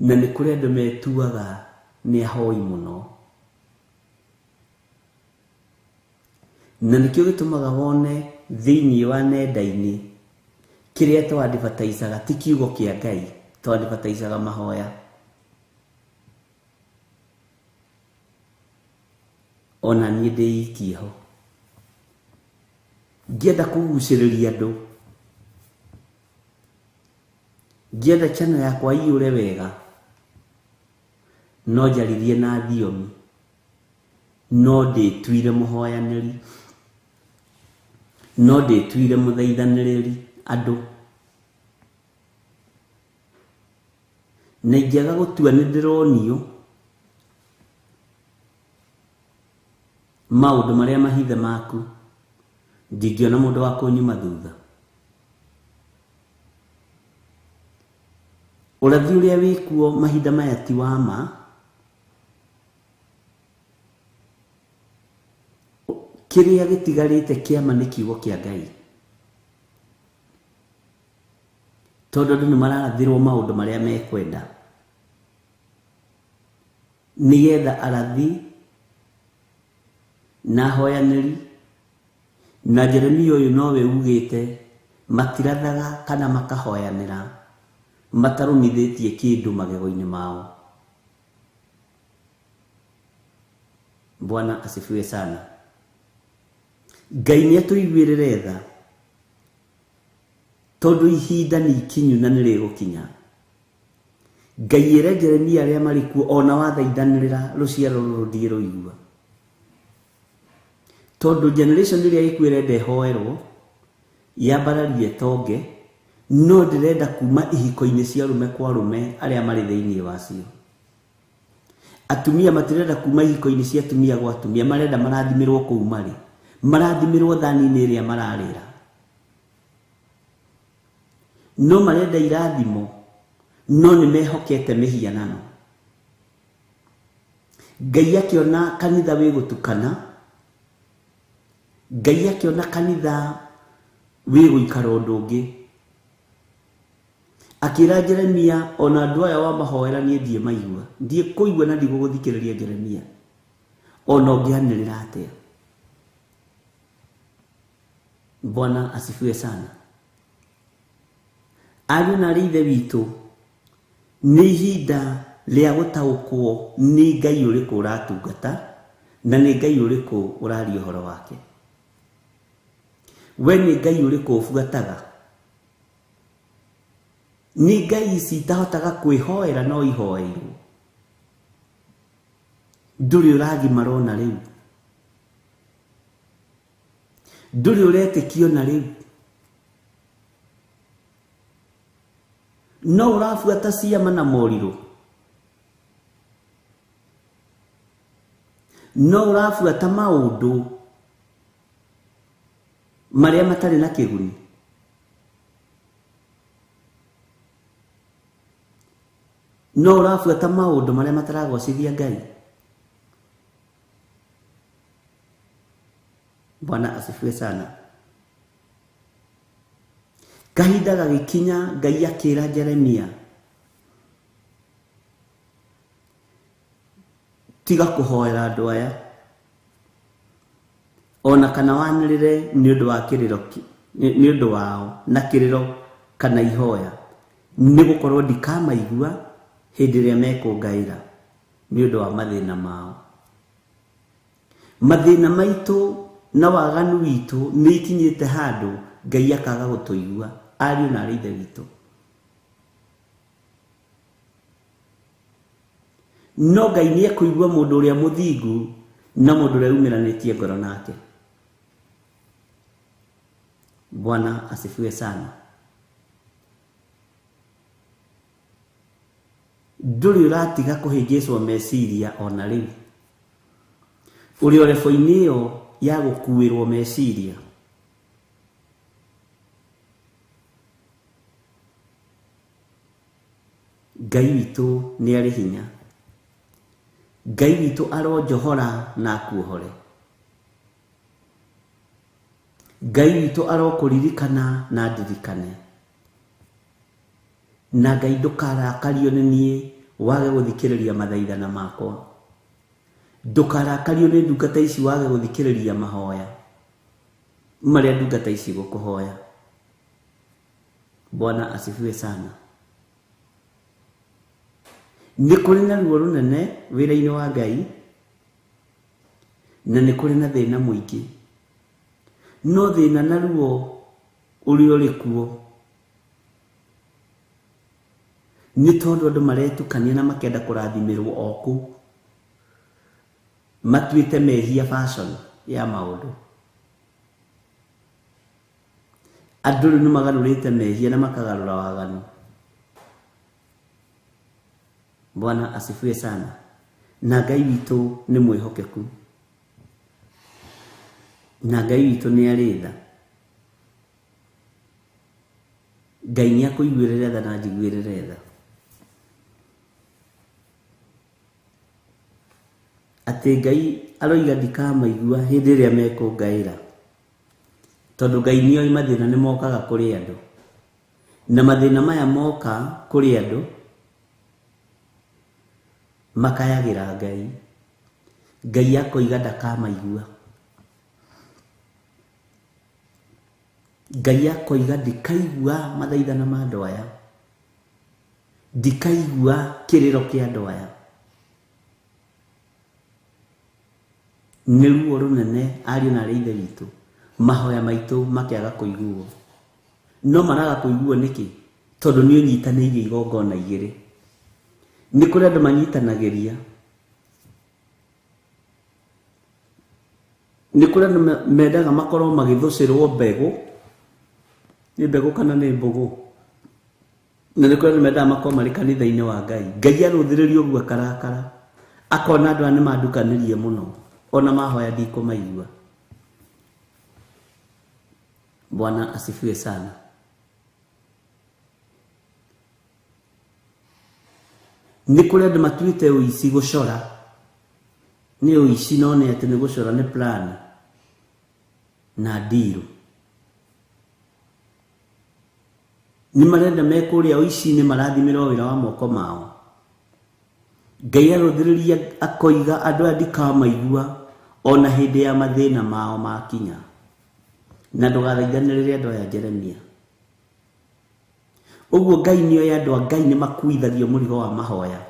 na nĩ kũrĩ andũ metuaga nĩ ahoi mũno. Na nĩkĩo gĩtũmaga wone thĩinĩ wa nenda-inĩ kĩrĩa tũ-advertisaga ti kiugo kĩa Ngai, tũ-advertisaga mahoya. Ona niĩ ndĩikie ho ngĩenda kũgucĩrĩria andũ, ngĩenda channel yakwa iyũre wega, no njaririe na thiomi, no ndĩtuire mũhoyanĩri, no ndĩtuire mũthaithanĩrĩri andũ. Na ingĩaga gũtua nĩ ndĩronio maũndũ marĩa mahithe maku, ndingĩona mũndũ wa kũnyuma thutha. Ũrathi ũrĩa wĩkuo mahinda maya ti wa ma, kĩrĩa gĩtigarĩte kĩama nĩ kiugo kĩa Ngai, tondũ andũ nĩ mararathĩrwo maũndũ marĩa mekwenda, nĩgetha arathi na ahoyanĩri na Jeremia ũyũ nowe ugĩte matirathaga kana makahoyanĩra matarũmithĩtie kĩndũ magego-inĩ mao. Bwana asifiwe sana. Ngai nĩ atũiguĩrĩre tha, tondũ ihinda nĩ ikinyu na nĩ rĩgũkinya. Ngai ĩre Jeremia arĩa marĩ kuo ona wathaithanĩrĩra rũciaro rũrũ ndirũigua, tondũ generation ĩrĩa ĩkuo ĩrenda ĩhoerwo yambararie tonge, no ndĩrenda kuma ihiko-inĩ cia arũme kwa arũme arĩa marĩ thĩinĩ wacio. Atumia matirenda kuma ihiko-inĩ cia atumia gwa atumia, marenda marathimĩrwo kũu marĩ, marathimĩrwo thani-inĩ ĩrĩa mararĩra, no marenda irathimo, no nĩ mehokete mĩhianano. Ngai akĩona kanitha wĩ gũtukana, Ngai akĩona kanitha wĩ gũikara ũndũ ũngĩ, akĩra Jeremia ona andũ aya wamahoera niĩ ndiĩ maigua, ndiĩ kũigua na ndigũgũthikĩrĩria Jeremia, ona ũngĩanĩrĩra atĩa. Bwana asifiwe sana. Ariũ na arĩ ithe witũ, nĩ ihinda rĩa gũtaũkwo nĩ Ngai ũrĩkũ ũratungata na nĩ Ngai ũrĩkũ ũraria ũhoro wake. We nĩ Ngai ũrĩkũ ũbuataga? Nĩ Ngai ici itahotaga kwĩhoera no ihoeirwo. Ndũrĩ ũragimara ona rĩu, ndũrĩ ũretĩkio na rĩu, no ũrabuata ciama na morirũ, no ũrabuata maũndũ marĩa matarĩ na kĩguni. No ũrabuata maũndũ marĩa mataragocithia Ngai. Bwana asifiwe sana. Kahinda gagĩkinya Ngai akĩra Jeremia, tiga kũhoera andũ aya, Ona kana wanĩrĩre nĩ ũndũ wa kĩrĩro nĩ ũndũ wao na kĩrĩro kana ihoya, nĩ gũkorwo ndikamaigua hĩndĩ ĩrĩa mekũngaĩra nĩ ũndũ wa mathĩna mao. Mathĩna maitũ na waganu witũ nĩ ikinyĩte handũ Ngai akaga gũtũigua, ariũ na arĩ ithe witũ. No Ngai nĩ ekũigua mũndũ ũrĩa mũthingu na mũndũ ũrĩa umĩranĩtie ngoro nake. Bwana asifiwe sana. Ndũrĩ ũratiga kũhĩngĩcwo meciria ona rĩu. Ũrĩ o rebo-inĩ ĩyo ya gũkuĩrwo meciria. Ngai witũ nĩ arĩ hinya. Ngai witũ aronjohora na akuohore. Ngai witũ arokũririkana na ndirikane. Na Ngai ndũkarakario nĩ niĩ wage gũthikĩrĩria mathaithana makwa. Ndũkarakario nĩ ndungata ici wage gũthikĩrĩria mahoya marĩa ndungata ici gũkũhoya. Bwana asifiwe sana. Nĩ kũrĩ na ruo rũnene wĩra-inĩ wa Ngai, na nĩ kũrĩ na thĩna mũingĩ. No thĩna na ruo ũrĩa ũrĩ kuo nĩ tondũ andũ maretukania na makenda kũrathimĩrwo o kũu, matuĩte mehia fashion ya maũndũ. Andũ rĩu nĩ magarũrĩte mehia na makagarũra waganu. Bwana asifiwe sana. Na Ngai witũ nĩ mwĩhokeku. Na Ngai witũ nĩ arĩ tha. Ngai nĩ akũiguĩrĩre tha na anjiguĩrĩre tha. Atĩ Ngai aroiga ndikamaigua hĩndĩ ĩrĩa mekũngaĩra, tondũ Ngai nĩoĩ mathĩna nĩ mokaga kũrĩ andũ, na mathĩna maya moka kũrĩ andũ makayagĩra Ngai. Ngai akoiga ndakamaigua. Ngai akoiga ndikaigua mathaithana ma andũ aya, ndikaigua kĩrĩro kĩa andũ aya. Nĩ ruo rũnene ariũ na arĩ ithe witũ, mahoya maitũ makĩaga kũiguo. No maraga kũiguo nĩkĩ? Tondũ nĩ ũnyitanĩirie igongona igĩrĩ. Nĩ kũrĩ andũ manyitanagĩria, nĩ kũrĩ andũ mendaga makorwo magĩthũcĩrwo mbegũ, nĩ mbegũ kana nĩ mbũgũ, na nĩ kũrĩ andũ mendaga makorwo marĩ kanitha-inĩ wa Ngai. Ngai arũthĩrĩria ũguo akarakara, akona andũ aya nĩ mandukanĩrie mũno, ona mahoya ndikũmaigua. Bwana asifiwe sana. Nĩ kũrĩ andũ matuĩte ũici gũcora, nĩ ũici no nĩ atĩ nĩ gũcora, nĩ plan na ndirũ. Nĩ marenda me kũrĩa ũici-inĩ marathimĩrwo wĩra wa moko mao. Ngai arũthĩrĩria akoiga andũ aya ndikamaigua ona hĩndĩ ya mathĩna mao makinya. Na ndũgathaithanĩrĩre andũ aya Jeremia. Ũguo Ngai nĩoĩ andũ a Ngai nĩ makuithagio mũrigo wa mahoya.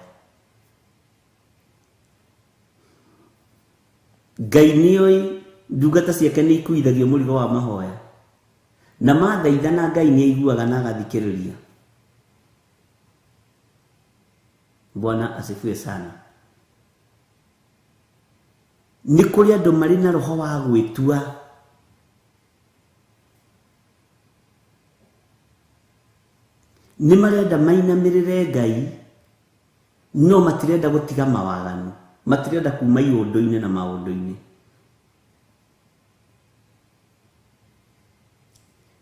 Ngai nĩoĩ ndungata ciake nĩ ikuithagio mũrigo wa mahoya, na mathaithana Ngai nĩ aiguaga na agathikĩrĩria. Bwana asifiwe sana. Nĩ kũrĩ andũ marĩ na roho wa gwĩtua. Nĩ marenda mainamĩrĩre Ngai, no matirenda gũtiga mawaganu, matirenda kuma iũndũ-inĩ na maũndũ-inĩ.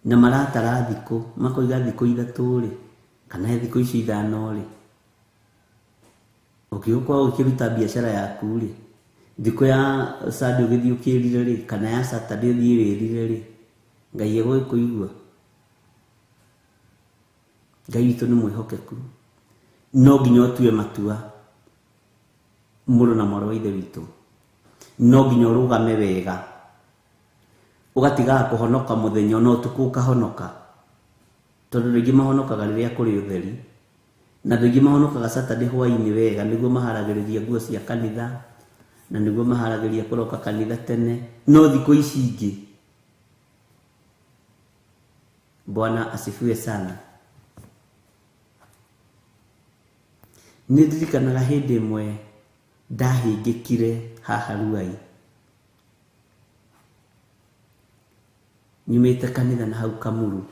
Na maratara thikũ, makoiga thikũ ithatũ rĩ, kana thikũ ici ithano rĩ, ũngĩgũkorwo ũkĩruta biacara yaku rĩ, thikũ ya Sunday ũgĩthiĩ ũkĩrire rĩ, kana ya Saturday ũthiĩ wĩrire rĩ, Ngai egũgĩkũigua. Ngai witũ nĩ mwĩhokeku. No nginya ũtue matua, mũrũ na mwarĩ wa ithe witũ. No nginya ũrũgame wega. Ũgatigaga kũhonoka mũthenya no ũtukũ ũkahonoka. Tondũ rĩngĩ mahonokaga rĩrĩa kũrĩ ũtheri. Na rĩngĩ mahonokaga Saturday hwaĩ-inĩ wega nĩguo maharagĩrĩria nguo cia kanitha na nĩguo maharagĩrĩria kũroka kanitha tene. No thikũ ici ingĩ, Bwana asifiwe sana. Nĩ ndirikanaga hĩndĩ ĩmwe ndahĩngĩkire haha Ruai. Nyumĩte kanitha na hau Kamuru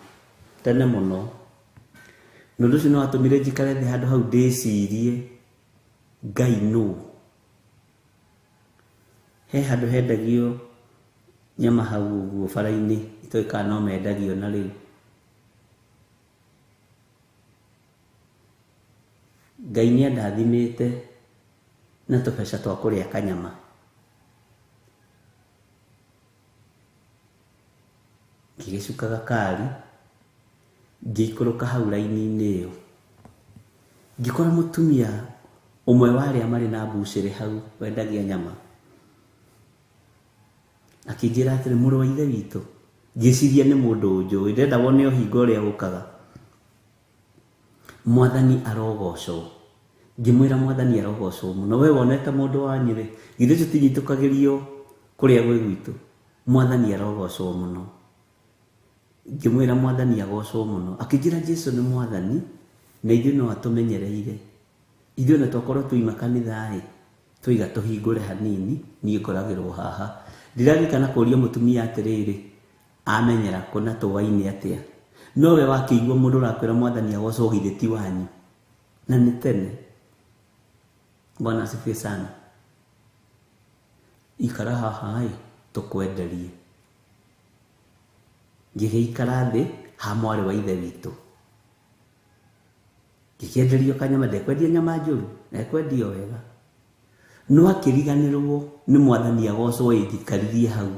tene mũno. Na ũndũ ũcio nĩ watũmire njikare thĩ handũ hau ndĩcirie Ngai nũ. He handũ hendagio nyama hau ũguo bara-inĩ, itoĩ kana no mendagio na rĩu. Ngai nĩ andathimĩte na tũbeca twa kũrĩa kanyama. Ngĩgĩcuka gakari, ngĩikũrũka hau raini-inĩ ĩyo. Ngĩkora mũtumia ũmwe wa arĩa marĩ na mbucĩrĩ hau wendagia nyama. Akĩnjĩra atĩrĩ, mũrũ wa ithe witũ. Ngĩciria nĩ mũndũ ũnjũĩ, ndĩrenda wone ũhinga ũrĩa ũkaga. Mwathani arogocwo. Ngĩmwĩra mwathani arogocwo mũno. We wonete mũndũ wa Nyĩrĩ, githĩ tũtinyitũkagĩrio kũrĩa gwĩ gwitũ. Mwathani arogocwo mũno. Ngĩmwĩra mwathani agocwo mũno. Akĩnjĩra Jesu nĩ mwathani na ithuĩ no atũmenyereire. Ithuĩ ona twakorwo tuima kanitha-ĩ, tũiga tũhingũre hanini, niĩ ngoragĩrwo haha. Ndiririkana kũria mũtumia atĩrĩrĩ, amenyera kũ na tũwaine atĩa. No we wakĩigua mũndũ ũrakwĩra mwathani agocwo githĩ ti wanyu. Na nĩ tene. Bwana asifiwe sana. Ikara haha-ĩ, tũkwenderie. Ngĩgĩikara thĩ ha mwarĩ wa ithe witũ. Ngĩkĩenderio kanyama, ndekwendia nyama njũru, ekwendio wega. No akĩriganĩrwo nĩ mwathani agocwo ĩnjikaririe hau.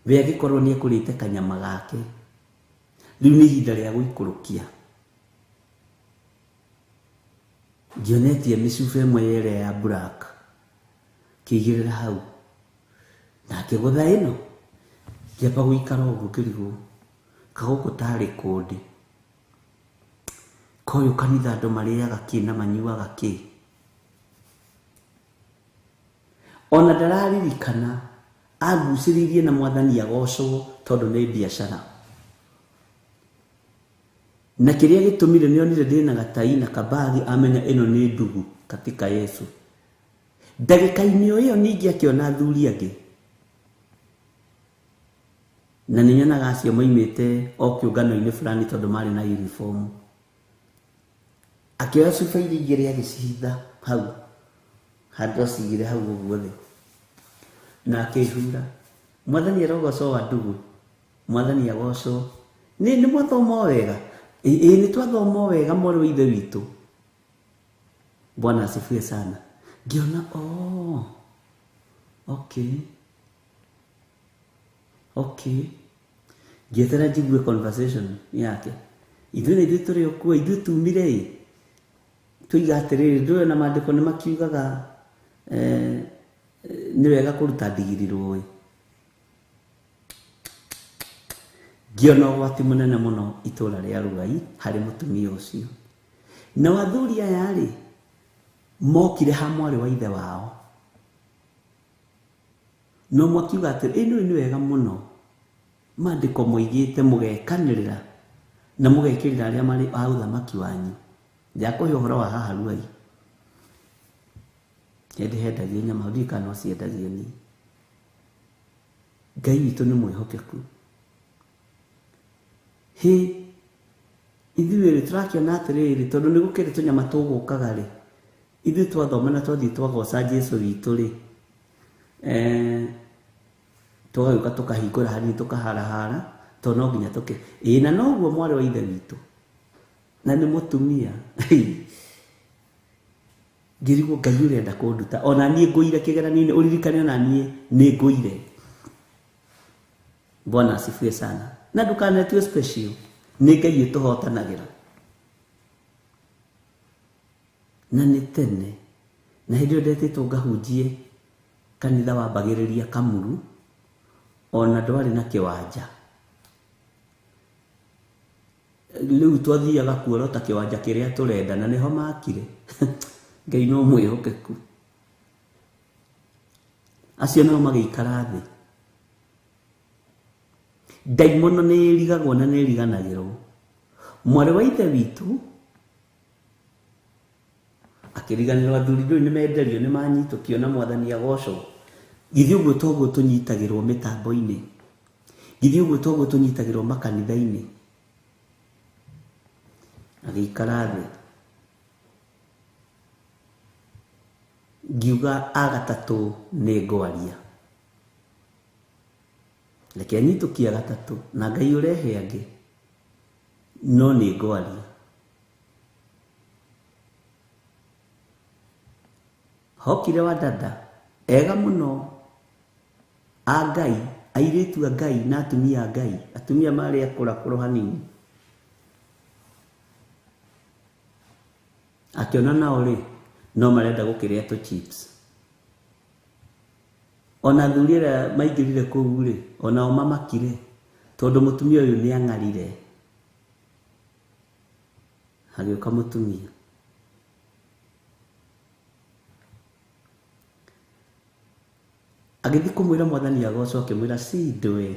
We agĩkorwo nĩ ekũrĩte kanyama gake. Rĩu nĩ ihinda rĩa gũikũrũkia. Ngĩonetie mĩcuba ĩmwe ĩrĩa ya black. Kĩigĩrĩra hau. Na akĩgũtha ĩno. Ngĩamba gũikara ũguo ngĩrigwo. Kagũkũ tarĩ kũndĩ. Koyũ kanitha andũ marĩaga kĩ na manyuaga kĩ. Ona ndararirikana agucĩrĩirie na mwathani agocwo tondũ nĩ biacara. Na kĩrĩa gĩtũmire nĩonire ndĩna gatai na kabagi amenya ĩno nĩ ndugu katika Yesu. Ndagĩka-inĩ o ĩyo ningĩ akĩona athuri angĩ. Na nĩ nyonaga acio moimĩte o kĩũngano-inĩ fulani tondũ marĩ na uniform. Akĩoya cuba iria igĩrĩ agĩcihitha hau. Handũ acigire hau ũguo thĩ. Na akĩhura. Mwathani arogocwo wa ndugu. Mwathani agocwo. Nĩ mwathoma o wega. Ĩ nĩ twathoma o wega mwarĩ wa ithe witũ. Bwana asifiwe sana. Ngĩona oh, okay. Okay. Ngĩetera njigue conversation yake. Ithuĩ na ithuĩ tũrĩ o kuo, ithuĩ tumire ĩ. Tuiga atĩrĩrĩ, ndũĩ na maandĩko nĩ makiugaga nĩ wega kũruta ndigiri rũĩ. Ngĩona ũgwati mũnene mũno itũra rĩa Ruai harĩ mũtumia ũcio. Na athuri aya rĩ, mokire ha mwarĩ wa ithe wao. No makiuga atĩrĩ, ĩ nĩ wega mũno. Maandĩko moigĩte mũgekanĩrĩra na mũgekĩrĩra arĩa marĩ a ũthamaki wanyu. Ndakũhe ũhoro wa haha Ruai. Hĩndĩ hendagio nyama, ndiũĩ kana no ciendagio niĩ. Ngai witũ nĩ mwĩhokeku. Hĩ, ithuĩ rĩ tũrakĩona atĩrĩrĩ, tondũ nĩ gũkĩrĩ tũnyama tũgũkaga rĩ, ithuĩ twathoma na twathiĩ twagoca Jesu witũ rĩ, tũgagĩũka tũkahingũra hanini tũkaharahara, tondũ no nginya tũkĩ. Ĩ na noguo mwarĩ wa ithe witũ. Na nĩ mũtumia. Ngĩrigwo Ngai ũrenda kũnduta. Ona niĩ ngũire kĩgeranio-inĩ, ũririkane ona niĩ nĩ ngũire. Bwana asifiwe sana. Na ndũkanetue special. Nĩ Ngai ũtũhotanagĩra. Na nĩ tene. Na hĩndĩ ĩyo ndetĩtwo ngahunjie kanitha wambagĩrĩria Kamuru. Ona ndwarĩ na kĩwanja. Rĩu twathiaga kuorota kĩwanja kĩrĩa tũrenda na nĩho makire. Ngai no mwĩhokeku. Acio nao magĩikara thĩ. Ndaimono nĩ ĩrigagwo na nĩ ĩriganagĩrwo. Mwarĩ wa ithe witũ akĩriganĩrwo athuri rĩu nĩ menderio nĩ manyitũkio na mwathani agocwo. Githĩ ũguo toguo tũnyitagĩrwo mĩtambo-inĩ. Githĩ ũguo toguo tũnyitagĩrwo makanitha-inĩ. Agĩikara thĩ. Ngiuga agatatũ nĩ ngwaria. Reke nyitũkie gatatũ na Ngai ũrehe angĩ no nĩ ngwaria. Hokire wa dada ega mũno a Ngai, airĩtu a Ngai na atumia a Ngai, atumia marĩ akũrakũrũ hanini. Akĩona nao rĩ no marenda gũkĩrĩa tũ chips. Ona athuri arĩa maingĩrire kũu rĩ onao mamakire tondũ mũtumia ũyũ nĩ ang'arire. Hagĩũka mũtumia. Agĩthiĩ kũmwĩra mwathani agocwo akĩmwĩra cindwe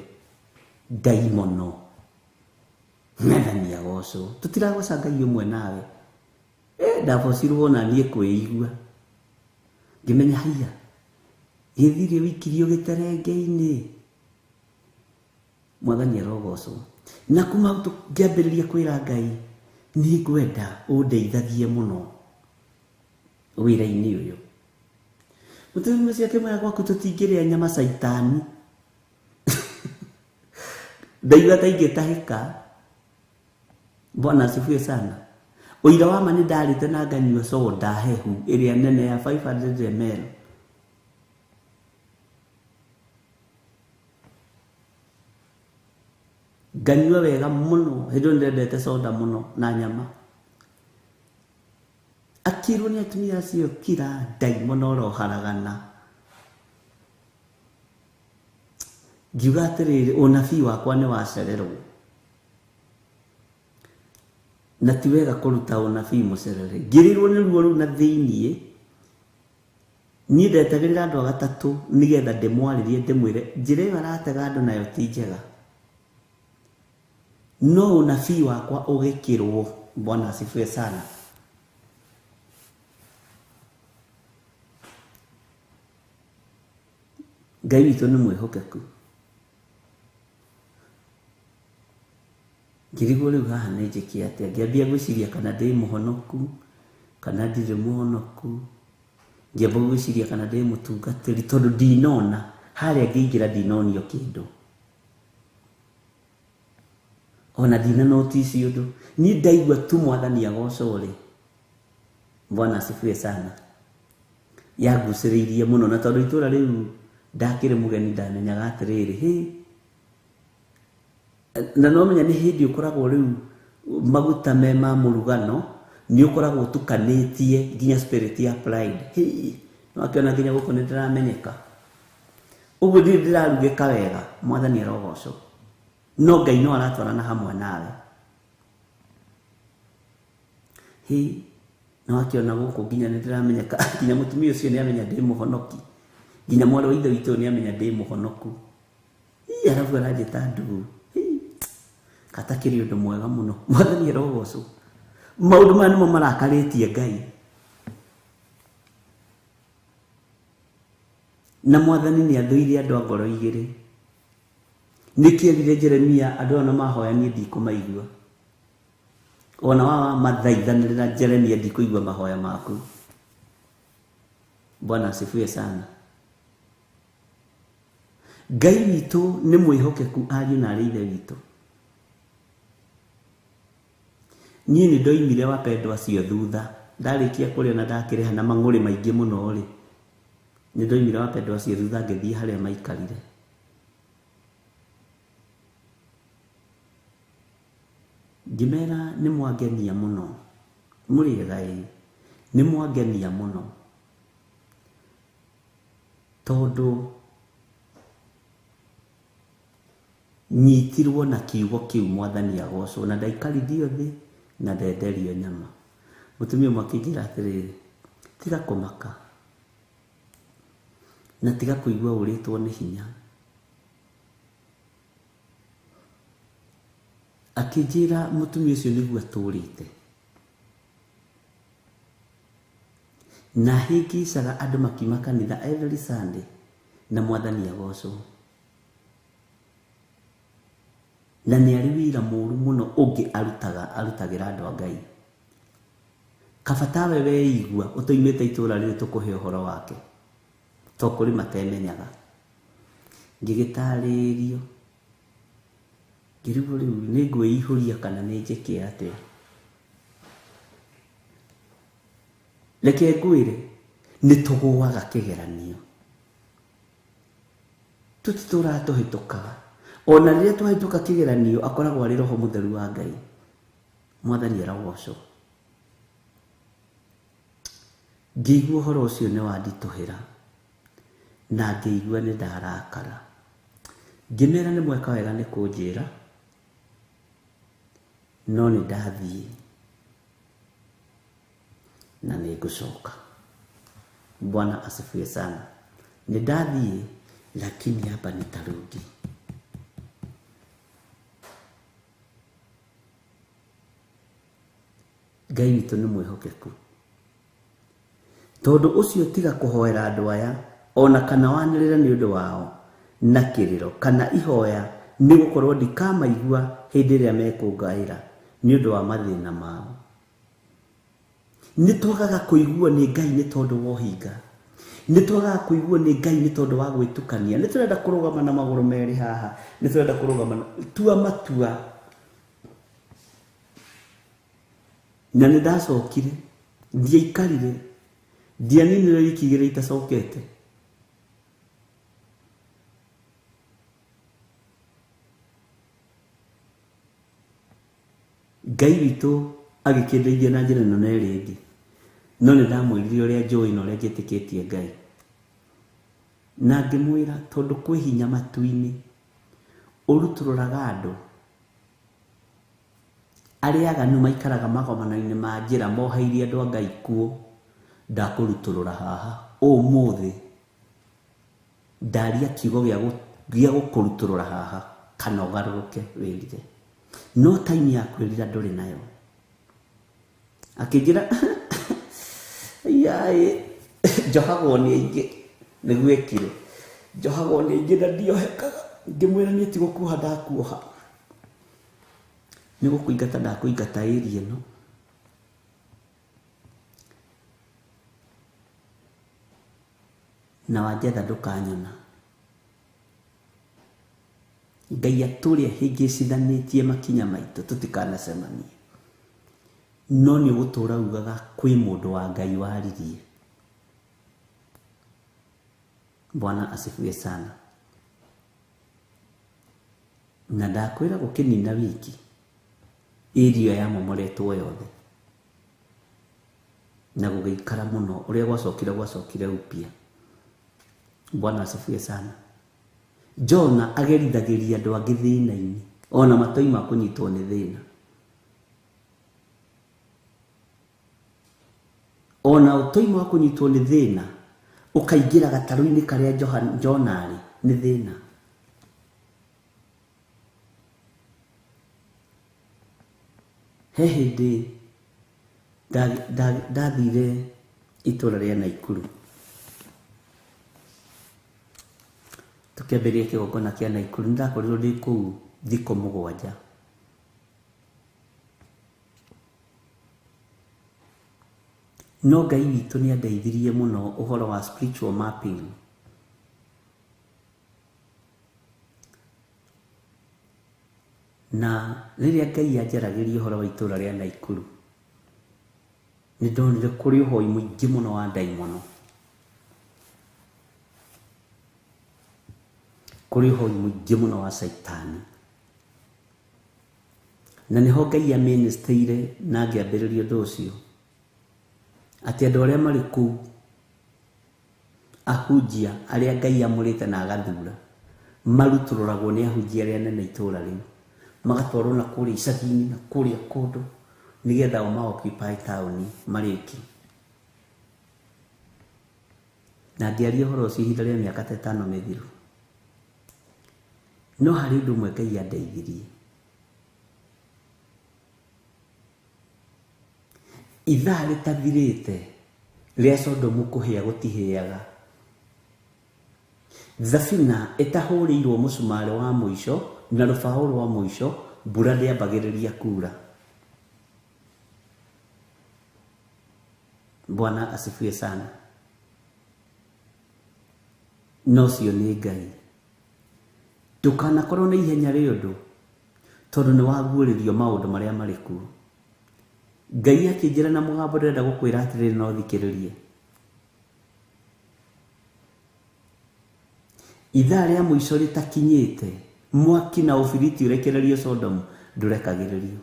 ndaimono. Mwathani agocwo. Tũtiragoca Ngai ũmwe nawe. Ndabocirwo ona niĩ kwĩigua. Ngĩmenya haiya gĩthirĩ wĩikirio gĩterenge-inĩ. Mwathani arogocwo. Na kuma hau ngĩambĩrĩria kwĩra Ngai nĩ ngwenda ũndeithagie mũno wĩra-inĩ ũyũ. Mũtumia ũcio akĩmwĩra gwaku tũtingĩrĩa nyama caitani. Ndaigua ta ingĩtahĩka. Bwana asifiwe sana. Ũira wa ma nĩ ndarĩte na nganyua soda hehu ĩrĩa nene ya 500 ml. Nganyua wega mũno, hĩndĩ ĩyo nĩndendete soda mũno na nyama. Akĩrwo nĩ atumia acio kira ndaimono ũroharagana. Ngiuga atĩrĩrĩ, ũnabii wakwa nĩ wacererwo. Na ti wega kũruta ũnabii mũcerere. Ngĩrĩrwo nĩ ruo rũu na thĩiniĩ. Niĩ ndetagĩrĩra andũ a gatatũ nĩgetha ndĩmwarĩrie ndĩmwĩre njĩra ĩyo aratega andũ nayo ti njega. No ũnabii wakwa ũgĩkĩrwo. Bwana asifiwe sana. Ngai witũ nĩ mwĩhokeku. Ngĩrigwo rĩu haha nĩ njĩke atĩa. Ngĩambia gwĩciria kana ndĩ mũhonoku kana ndirĩ mũhonoku. Ngĩamba gwĩciria kana ndĩ mũtungatĩri tondũ ndinona harĩa ngĩingĩra ndinonio kĩndũ. Ona ndina notice ũndũ. Niĩ ndaigua tu mwathani agocwo rĩ. Bwana asifiwe sana. Yangucĩrĩirie mũno na tondũ itũra rĩu ndakĩrĩ mũgeni ndamenyaga atĩrĩrĩ hĩ. Na no menya nĩ hĩndĩ ũkoragwo rĩu maguta me ma mũrugano nĩ ũkoragwo ũtukanĩtie nginya spirit ya pride. Hĩ, no akĩona nginya gũkũ nĩ ndĩramenyeka. Ũguo ndirĩ ndĩrarugĩka wega, mwathani arogocwo. No Ngai no aratwarana hamwe nawe. Hĩ, no akĩona gũkũ nginya nĩ ndĩramenyeka, nginya mũtumia ũcio nĩ amenya ndĩ mũhonoki. Nginya mwarĩ wa ithe witũ nĩ amenya ndĩ mũhonoku. Hĩ, arabu aranjĩta ndugu. Hĩ, katakĩrĩ ũndũ mwega mũno. Mwathani arogocwo. Maũndũ maya nĩmo marakarĩtie Ngai. Na mwathani nĩ athũire andũ a ngoro igĩrĩ. Nĩkĩerire Jeremia andũ aya mahoya niĩ ndikũmaigua. Ona wa mathaithanĩrĩra Jeremia ndikũigua mahoya maku. Bwana asifiwe sana. Ngai witũ nĩ mwĩhokeku ariũ na arĩ ithe witũ. Niĩ nĩ ndoimire wapendwa acio thutha. Ndarĩkia kũrĩa na ndakĩrĩha na mang'ũrĩ maingĩ mũno rĩ. Nĩ ndoimire wapendwa acio thutha ngĩthiĩ harĩa maikarire. Ngĩmera nĩ mwangenia mũno. Mũrĩ ega ĩ. Nĩ mwangenia mũno. Tondũ Nyitirwo na kiugo kĩu mwathani agocwo na ndaikarithio thĩ na ndenderio nyama. Mũtumia ũmwe akĩnjĩra atĩrĩrĩ, tiga kũmaka na tiga kũigua ũrĩtwo nĩ hinya. Akĩnjĩra mũtumia ũcio nĩguo atũrĩte na hĩngĩcaga andũ makiuma kanitha every Sunday na mwathani agocwo. Na nĩ arĩ wĩra mũru mũno ũngĩ arutaga arutagĩra andũ a Ngai. Kaba tawe weigua ũtoimĩte itũra rĩrĩ tũkũhe ũhoro wake to kũrĩ matemenyaga. Ngĩgĩtarĩrio ngĩrigwo rĩu nĩ ngwĩihũria kana nĩ njĩke atĩa. Reke ngwĩre nĩ tũgũaga kĩgeranio, tũtitũraga tũhĩtũkaga. Ona rĩrĩa twahĩtũka kĩgeranio akoragwo arĩ roho mũtheru wa Ngai. Mwathani arogocwo. Ngĩigua ũhoro ũcio nĩ wanditũhĩra na ngĩigua nĩ ndarakara. Ngĩmera nĩ mweka wega nĩ kũnjĩra no nĩ ndathiĩ na nĩ ngũcoka. Bwana asifiwe sana. Nĩ ndathiĩ lakini hapa nitarudi. Ngai witũ nĩ mwĩhokeku. Tondũ ũcio tiga kũhoera andũ aya ona kana wanĩrĩre nĩ ũndũ wao na kĩrĩro kana ihoya, nĩ gũkorwo ndikamaigua hĩndĩ ĩrĩa mekũngaĩra nĩ ũndũ wa mathĩna mao. Nĩ twagaga kũiguo nĩ Ngai nĩ tondũ wa ũhinga, nĩ twagaga kũiguo nĩ Ngai nĩ tondũ wa gwĩtukania. Nĩ tũrenda kũrũgama na magũrũ merĩ haha, nĩ tũrenda kũrũgama na tua matua. Na nĩ ndacokire, ndiaikarire, ndianinire wiki igĩrĩ itacokete. Ngai witũ agĩkĩndeithia na njĩra ĩno na ĩrĩa ĩngĩ, no nĩ ndamwĩrire ũrĩa njũĩ na ũrĩa njĩtĩkĩtie Ngai, na ngĩmwĩra tondũ kwĩ hinya matu-inĩ ũrutũrũraga andũ arĩa aganu maikaraga magomano-inĩ ma njĩra moheirie andũ a Ngai kuo, ndakũrutũrũra haha ũmũthĩ. Ndaria kiugo gĩa gũkũrutũrũra haha kana ũgarũrũke wĩrire, no time ya kwĩrira ndũrĩ nayo. Akĩnjĩra yaĩ njohagwo nĩ aingĩ, nĩguo ekire, njohagwo nĩ aingĩ na ndiohekaga. Ngĩmwĩra niĩ ti gũkuoha ndakuoha, nĩ gũkũingata ndakũingata area ĩno. Na wanjetha ndũkanyona. Ngai atũrĩa hĩngĩcithanĩtie makinya maitũ tũtikanacemanie, no nĩ ũgũtũra ugaga kwĩ mũndũ wa Ngai waririe. Bwana asifiwe sana. Na ndakwĩra gũkĩnina wiki area yamomoretwo yothe na gũgĩikara mũno, ũrĩa gwacokire gwacokire upya. Bwana asifiwe sana. Jona agerithagĩria andũ angĩ thĩna-inĩ ona matoima kũnyitwo nĩ thĩna. Ona ũtoima wa kũnyitwo nĩ thĩna ũkaingĩra gatarũ-inĩ karĩa Jona arĩ nĩ thĩna. He hĩndĩ ndathire itũra rĩa Naikuru, tũkĩambĩrĩria kĩgongona kĩa Naikuru. Nĩ ndakorirwo ndĩ kũu thikũ 7. No Ngai witũ nĩ andeithirie mũno ũhoro wa spiritual mapping. Na rĩrĩa Ngai anjaragĩria ũhoro wa itũra rĩa Naikuru, nĩ ndonire kũrĩ ũhoi mũingĩ mũno wa ndaimono, kũrĩ ũhoi mũingĩ mũno wa caitani. Na nĩho Ngai amĩnĩstĩire na ngĩambĩrĩria ũndũ ũcio, atĩ andũ arĩa marĩ kũu ahunjia arĩa Ngai amũrĩte na agathura Marutũrũragwo nĩ ahunjia arĩa anene itũũra rĩu, magatwarwo na kũrĩa icagi-inĩ na kũrĩa kũndũ nĩgetha o ma occupy taũni marĩki. Na ngĩaria ũhoro ũcio ihinda rĩa mĩaka ta ĩtano mĩthiru. No harĩ ũndũ ũmwe Ngai andeithirie. Ithaa rĩtathirĩte rĩa Sodomu kũhĩa gũtihĩaga. Thabina ĩtahũrĩirwo mũcumarĩ wa mũico na rũbaũ rwa mũico, mbura ndĩambagĩrĩria kura. Bwana asifiwe sana. No ũcio nĩ Ngai. Ndũkanakorwo na ihenya rĩa ũndũ tondũ nĩ waguũrĩrio maũndũ marĩa marĩ kuo. Ngai akĩnjĩra na mũgambo ndĩrenda gũkwĩra atĩrĩrĩ no thikĩrĩrie. Ithaa rĩa mũico rĩtakinyĩte, mwaki na ũbiriti ũrekererio Sodomu ndũrekagĩrĩrio.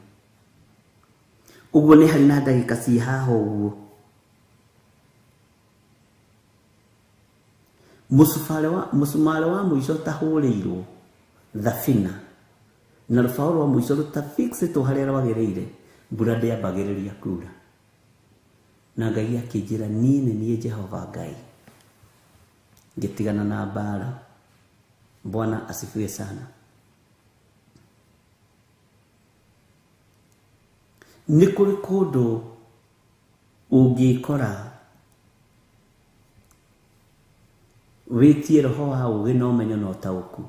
Ũguo nĩ harĩ na ndagĩka ciĩ haha ũguo. Mũcumarĩ wa mũico ũtahũrĩirwo thabina na rũbaũ rwa mũico rũtafixĩtwo harĩa rwagĩrĩire, mbura ndĩambagĩrĩria kura. Na Ngai akĩnjĩra niĩ nĩ niĩ Jehova Ngai. Ngĩtigana na mbara. Bwana asifiwe sana. Nĩ kũrĩ kũndũ ũngĩkora wĩtie roho wa ũũgĩ na ũmenyo na ũtaũku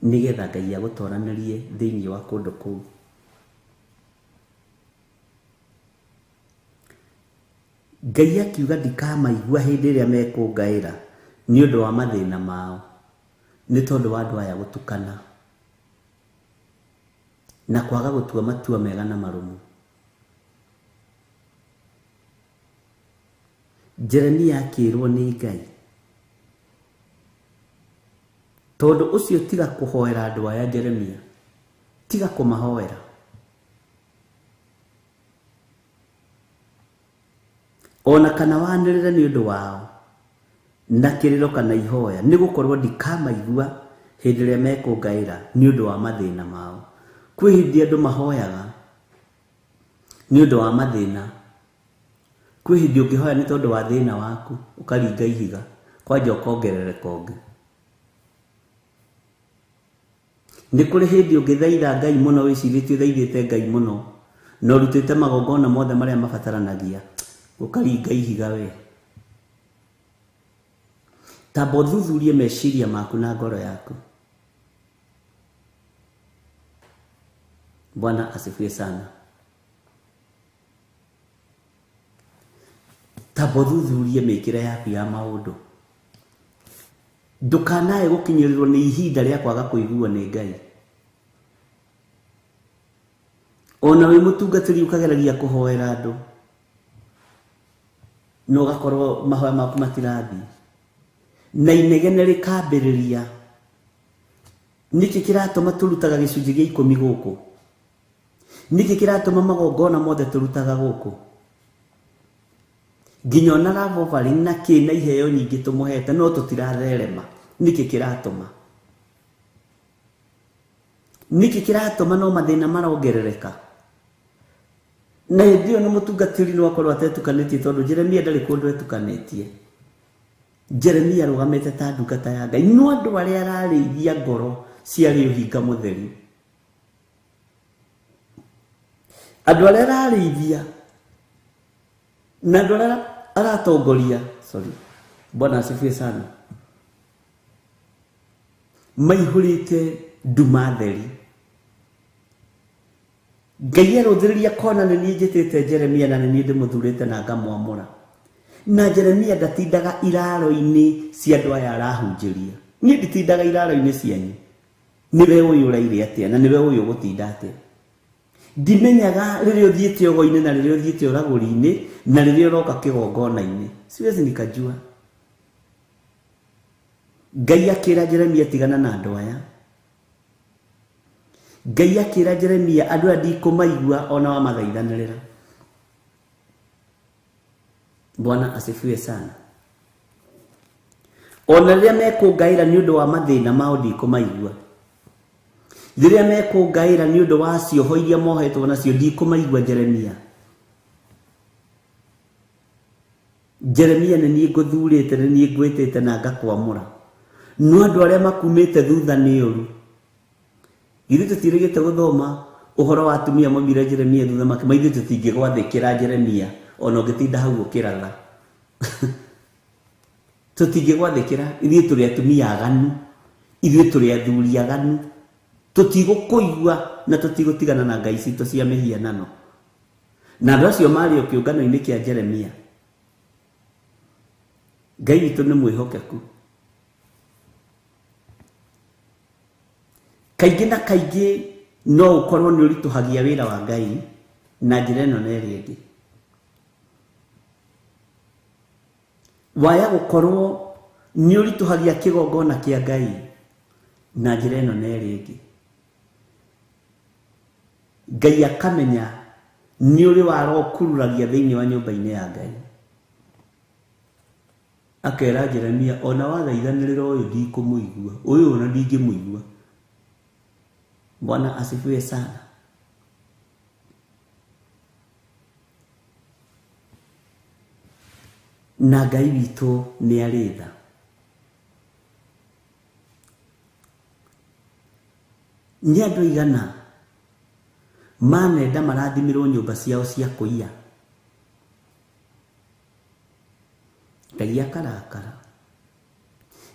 nĩgetha Ngai agũtoranĩrie thĩinĩ wa kũndũ kũu. Ngai akiuga ndikamaigua hĩndĩ ĩrĩa mekũngaĩra nĩ ũndũ wa mathĩna mao, nĩ tondũ wa andũ aya gũtukana na kwaga gũtua matua mega na marũmu. Jeremia akĩrwo nĩ Ngai, tondũ ũcio tiga kũhoera andũ aya Jeremia, tiga kũmahoera. Ona kana wanĩrĩre nĩ ũndũ wao na kĩrĩro kana ihoya, nĩ gũkorwo ndikamaigua hĩndĩ ĩrĩa mekũngaĩra nĩ ũndũ wa mathĩna mao. Kwĩ hĩndĩ andũ mahoyaga nĩ ũndũ wa mathĩna. Kwĩ hĩndĩ ũngĩhoya nĩ tondũ wa thĩna waku, ũkaringa ihiga kwanja ũkongerereka ũngĩ. Nĩ kũrĩ hĩndĩ ũngĩthaitha Ngai mũno, wĩcirĩtie ũthaithĩte Ngai mũno na ũrutĩte magongona mothe marĩa mabataranagia, ũkaringa ihiga we. Tamba ũthuthurie meciria maku na ngoro yaku. Bwana asifiwe sana. Tamba ũthuthurie mĩkĩre yaku ya maũndũ. Ndũkanae gũkinyĩrĩrwo nĩ ihinda rĩa kwaga kũiguo nĩ Ngai. Ona wĩ mũtungatĩri ũkageragia kũhoera andũ, no ũgakorwo mahoya maku matirathiĩ, na inegene rĩkambĩrĩria. Nĩkĩ kĩratũma tũrutaga gĩcunjĩ gĩa ikũmi gũkũ? Nĩkĩ kĩratũma magongona mothe tũrutaga gũkũ? Nginya ona love offering na kĩ na iheo nyingĩ tũmũhete no tũtiratherema. Nĩkĩ kĩratũma? Nĩkĩ kĩratũma no mathĩna marongerereka? Na hĩndĩ ĩyo nĩ mũtungatĩri no akorwo atetukanĩtie, tondũ Jeremia ndarĩ kũndũ etukanĩtie. Jeremia arũgamĩte ta ndungata ya Ngai, no andũ arĩa ararĩithia ngoro ciarĩ ũhinga mũtheri. Andũ arĩa ararĩithia na andũ arĩa aratongoria, sorry, Bwana asifiwe sana, maihũrĩte nduma theri. Ngai arũthĩrĩria kona nĩ niĩ njĩtĩte Jeremia na nĩ niĩ ndĩmũthurĩte na ngamwamũra. Na Jeremia ndatindaga iraro-inĩ cia andũ aya arahunjĩria. Niĩ nditindaga iraro-inĩ cianyu. Nĩwe ũyũ ũraire atĩa na nĩwe ũyũ ũgũtinda atĩa. Ndimenyaga rĩrĩa ũthiĩte ũgo-inĩ na rĩrĩa ũthiĩte ũragũri-inĩ na rĩrĩa ũroka kĩgongona-inĩ. Siwezi nikajua. Ngai akĩra Jeremia tigana na andũ aya. Ngai akĩra Jeremia andũ aya ndikũmaigua ona wamathaithanĩrĩra. Bwana asifiwe sana. Ona rĩrĩa mekũngaĩra nĩ ũndũ wa mathĩna mao ndikũmaigua. Rĩrĩa mekũngaĩra nĩ ũndũ wa cioho iria mohetwo nacio ndikũmaigua. Jeremia, Jeremia nĩ niĩ ngũthurĩte, nĩ niĩ ngwĩtĩte na ngakwamũra. No andũ arĩa makumĩte thutha nĩ ũru. Ithuĩ tũtirĩgĩte gũthoma ũhoro wa atumia maumire Jeremia thutha makĩma ithuĩ tũtingĩgwathĩkĩra Jeremia ona ũngĩtinda hau ũkĩratha. Tũtingĩgwathĩkĩra, ithuĩ tũrĩ atumia aganu, ithuĩ tũrĩ athuri aganu, tũtigũkũigua na tũtigũtigana na ngai citũ cia mĩhianano. Na andũ acio marĩ o kĩũngano-inĩ kĩa Jeremia. Ngai witũ nĩ mwĩhokeku. Kaingĩ na kaingĩ no ũkorwo nĩ ũritũhagia wĩra wa Ngai na njĩra ĩno na ĩrĩa ĩngĩ. Waya gũkorwo nĩ ũritũhagia kĩgongona kĩa Ngai na njĩra ĩno na ĩrĩa ĩngĩ. Ngai akamenya nĩ ũrĩ warokururagia thĩinĩ wa nyũmba-inĩ ya Ngai. Akera Jeremia ona wathaithanĩrĩra ũyũ ndikũmũigua, ũyũ ona ndingĩmũigua. Bwana asifiwe sana. Na Ngai witũ nĩ arĩ tha. Nĩ andũ aigana manenda marathimirwo nyũmba ciao cia kũiya. Ngai akarakara.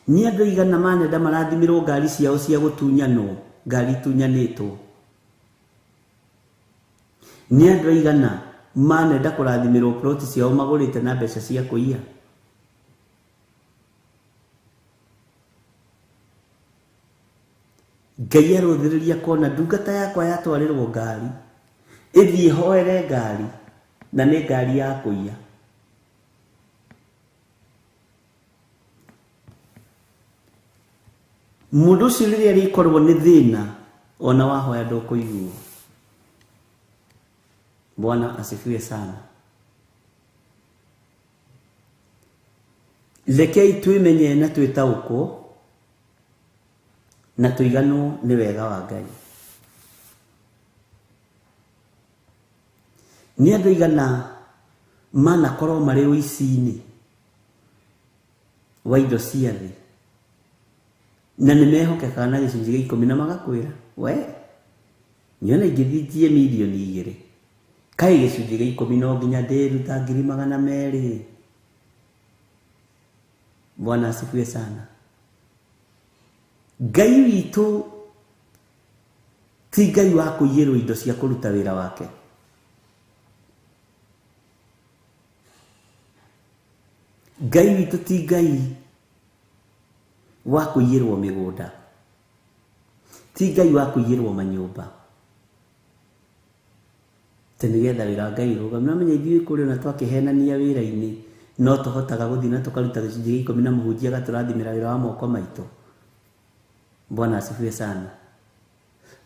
Nĩ andũ aigana manenda marathimirwo ngari ciao cia gũtunyanwo, ngari itunyanĩtwo. Nĩ andũ aigana manenda kũrathimirwo ploti ciao magũrĩte na mbeca cia kũiya. Ngai arũthĩrĩria kona ndungata yakwa yatwarĩrwo ngari ĩthiĩ hoere ngari na nĩ ngari ya kũiya. Mũndũ ũcio rĩrĩa rĩkorwo nĩ thĩna ona wahoya ndũkũiguo. Bwana asifiwe sana. Rekei twĩmenye na twĩtaũkwo na tũiganwo nĩ wega wa Ngai. Nĩ andũ aigana manakorwo marĩ ũici-inĩ wa indo cia thĩ na nĩ mehokekaga na gĩcunjĩ gĩa ikũmi na magakwĩra we nyona ingĩthiĩ njie mirioni 2 kaĩ gĩcunjĩ gĩa ikũmi no nginya ndĩruta 200,000. Bwana asifiwe sana. Ngai witũ ti Ngai wa kũiyĩrwo indo cia kũruta wĩra wake. Ngai witũ ti Ngai wa kũiyĩrwo mĩgũnda, ti Ngai wa kũiyĩrwo manyũmba atĩ nĩgetha wĩra wa Ngai ũrũgame. No menya ithuĩ kũrĩ ona twakĩhenania wĩra-inĩ no tũhotaga gũthiĩ na tũkaruta gĩcunjĩ gĩa ikũmi na mũhunjia agatũrathimĩra wĩra wa moko maitũ. Bwana asifiwe sana.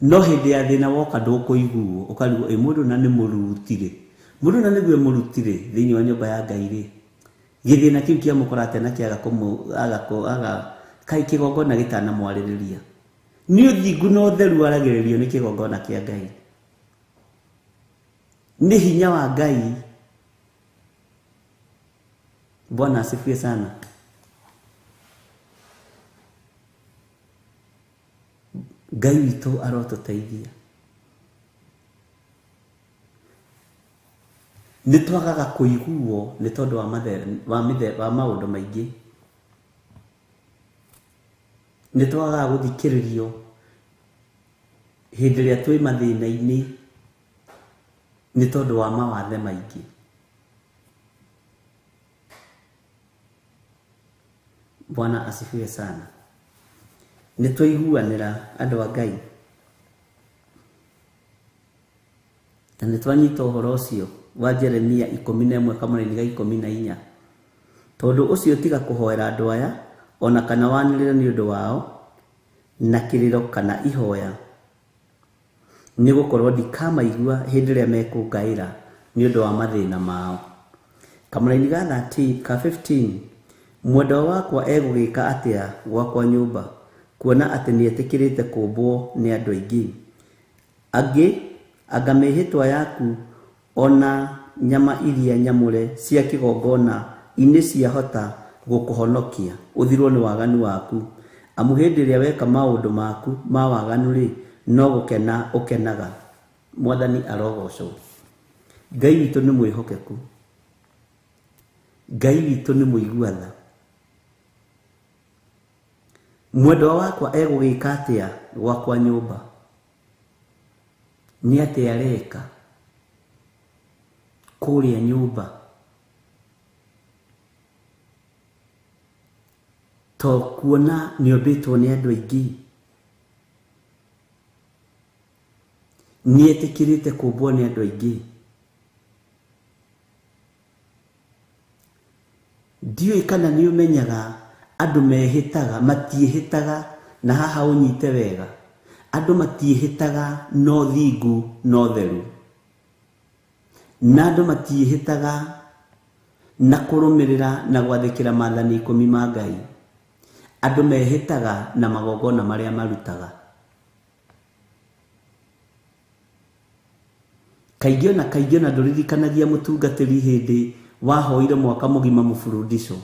No hĩndĩ ya thĩna woka ndũkũiguo, ũkarigwo ĩ mũndũ na nĩ mũrutire, mũndũ na nĩguo mũrutire thĩinĩ wa nyũmba ya Ngai rĩ, gĩthĩna kĩu kĩamũkora atĩa na kĩaga aga kaĩ kĩgongona gĩtanamwarĩrĩria. Nĩ ũthingu na ũtheru waragĩrĩrio nĩ kĩgongona kĩa Ngai. Nĩ hinya wa Ngai. Bwana asifiwe sana. Ngai witũ arotũteithia. Nĩ twagaga kũiguo nĩ tondũ wa maũndũ maingĩ. Nĩ twagaga gũthikĩrĩrio hĩndĩ ĩrĩa twĩ mathĩna-inĩ nĩ tondũ wa mawathe maingĩ. Bwana asifiwe sana. Nĩ twaiguanĩra andũ a Ngai na nĩ twanyita ũhoro ũcio wa Jeremia 11 kamũraini ga 14. Tondũ ũcio tiga kũhoera andũ aya ona kana wanĩrĩre nĩ ũndũ wao na kĩrĩro kana ihoya, nĩ gũkorwo ndikamaigua hĩndĩ ĩrĩa mekũngaĩra nĩ ũndũ wa mathĩna mao. Kamũraini ga 13 ka 15 Mwendwa wakwa egũgĩka atĩa gwakwa nyũmba, kuona atĩ nĩetĩkĩrĩte kũũmbwo nĩ andũ aingĩ? Angĩ anga mĩhĩtwa yaku ona nyama iria nyamũre cia kĩgongona inĩ ciahota gũkũhonokia ũthirwo nĩ waganu waku? Amu hĩndĩ ĩrĩa weka maũndũ maku ma waganu-rĩ, no gũkena ũkenaga. Mwathani arogocwo. Ngai witũ nĩ mwĩhokeku, Ngai witũ nĩ mũigua tha. Mwendwa wakwa egũgĩka atĩa gwakwa nyũmba? Nĩ atĩa areka kũrĩa nyũmba? To kuona nĩombĩtwo nĩ andũ aingĩ, nĩetĩkĩrĩte kũũmbwo nĩ andũ aingĩ. Ndiũĩ kana nĩ ũmenyaga andũ mehĩtaga, matiĩhĩtaga, na haha ũnyite wega, andũ matiĩhĩtaga no thingu no theru, na andũ matiĩhĩtaga na kũrũmĩrĩra na gwathĩkĩra maathani 10 ma Ngai. Andũ mehĩtaga na magongona marĩa marutaga. Kaingĩ ona kaingĩ ona ndũririkanagia mũtungatĩri hĩndĩ wahoire mwaka mũgima mũburudisho,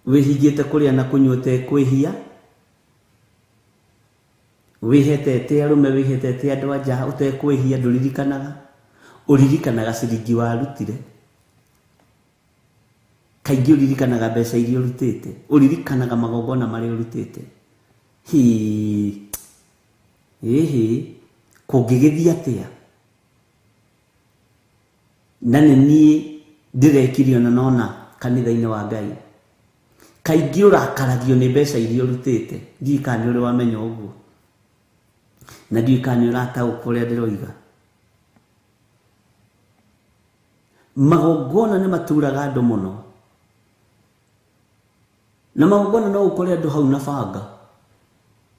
wĩhingĩte kũrĩa na kũnyua ũtekwĩhia, wĩhetete arũme, wĩhetete andũ a nja ũtekwĩhia, ndũririkanaga. Ũririkanaga ciringi warutire, kaingĩ ũririkanaga mbeca iria ũrutĩte, ũririkanaga magongona marĩa ũrutĩte. Hii ĩhĩ, kũngĩgĩthiĩ atĩa? Na nĩ niĩ ndĩrekire ona nona kanitha-inĩ wa Ngai. Kaingĩ ũrakaragio nĩ mbeca iria ũrutĩte. Ndiũĩ kana nĩ ũrĩ wamenya ũguo, na ndiũĩ kana nĩ ũrataũkwo ũrĩa ndĩroiga. Magongona nĩ maturaga andũ mũno, na magongona no ũkore andũ hau na banga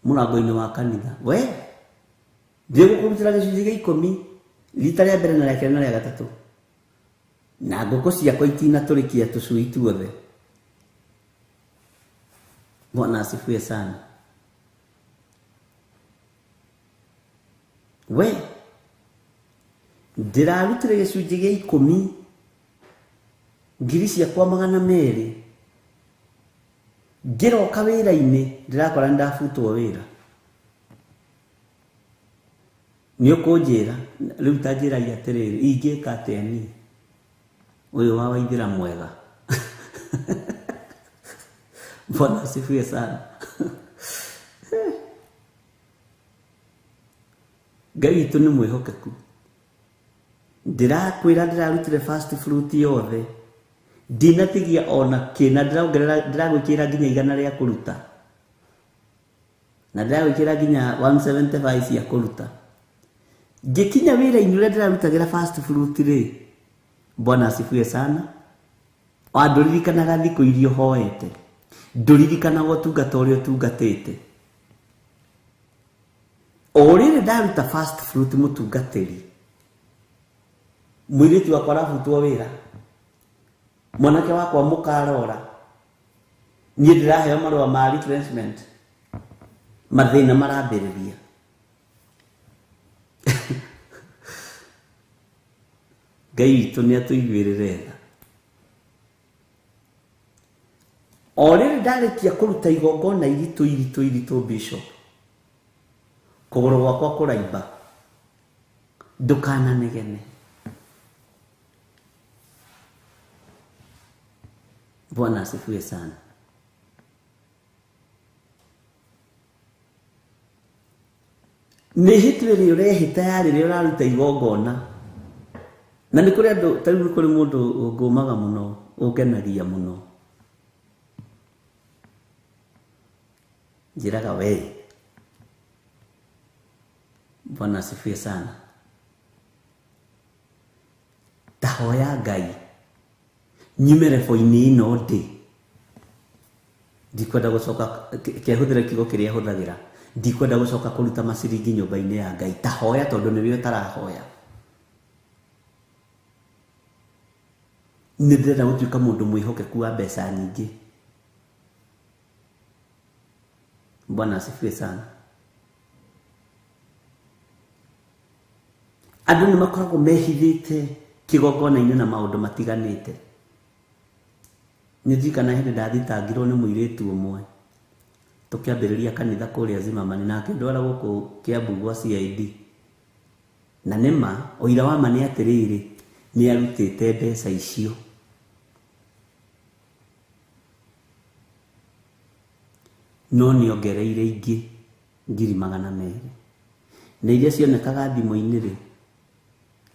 mũrango-inĩ wa kanitha. We ndĩgũkũrutĩra gĩcunjĩ gĩa 10 rita rĩa mbere na rĩa kerĩ na rĩa gatatũ, na ngũkũ ciakwa itinatũrĩkia tũcui tuothe. Bwana asifiwe sana. We ndĩrarutire gĩcunjĩ gĩa 10 ngiri ciakwa 200, ngĩroka wĩra-inĩ ndĩrakora nĩndabutwo wĩra. Nĩ ũkũnjĩra rĩu, ta njĩrai atĩrĩrĩ, ingĩka atĩa niĩ ũyũ wa Waithĩra mwega? Bwana asifiwe sana. Ngai witũ nĩ mwĩhokeku. Ndĩrakwĩra ndĩrarutire first fruit yothe, ndinatigia ona kĩ, na ndĩragwĩkĩra nginya 100 rĩa kũruta, na ndĩragwĩkĩra nginya 175 cia kũruta. Ngĩkinya wĩra-inĩ ũrĩa ndĩrarutagĩra first fruit rĩ, Bwana asifiwe sana, ndũririkanaga thikũ iria ũhoete, ndũririkanaga ũtungata ũrĩa ũtungatĩte. O rĩrĩ ndaruta first fruit mũtungatĩri, mũirĩtu wakwa arabutwo wĩra, mwanake wakwa mũkarora, niĩ ndĩraheo marũa ma retrenchment, mathĩna marambĩrĩria. Ngai witũ nĩ atũiguĩrĩre tha. O rĩrĩ ndarĩkia kũruta igongona iritũ iritũ iritũ, Bishop, kũgũrũ gwakwa kũraimba, ndũkananegene. Bwana asifiwe sana. Mĩhĩtwa ĩrĩa ũrehĩta ya rĩrĩa ũraruta igongona, na nĩ kũrĩ andũ, ta rĩu nĩ kũrĩ mũndũ ũngũmaga mũno, ũngenagia mũno, njĩraga we. Bwana asifiwe sana. Ta hoya Ngai nyume rebo-inĩ ĩno ndĩ, ndikwenda gũcoka kehũthĩra kiugo kĩrĩa hũthagĩra, ndikwenda gũcoka kũruta maciringi nyũmba-inĩ ya Ngai. Ta hoya, tondũ nĩwe ũtarahoya. Nĩ ndĩrenda gũtuĩka mũndũ mwĩhokeku wa mbeca nyingĩ. Bwana asifiwe sana. Andũ nĩ makoragwo mehithĩte kĩgongona-inĩ na maũndũ matiganĩte. Nĩ ndirikana hĩndĩ ndathitangirwo nĩ mũirĩtu ũmwe tũkĩambĩrĩria kanitha kũrĩa Zimmerman na akĩndwara gũkũ Kiambu gwa CID. Na nĩma ũira wa ma nĩ atĩrĩrĩ, nĩ arutĩte mbeca icio. No nĩ ongereire ingĩ 200,000. Na iria cionekaga thimũ-inĩ rĩ,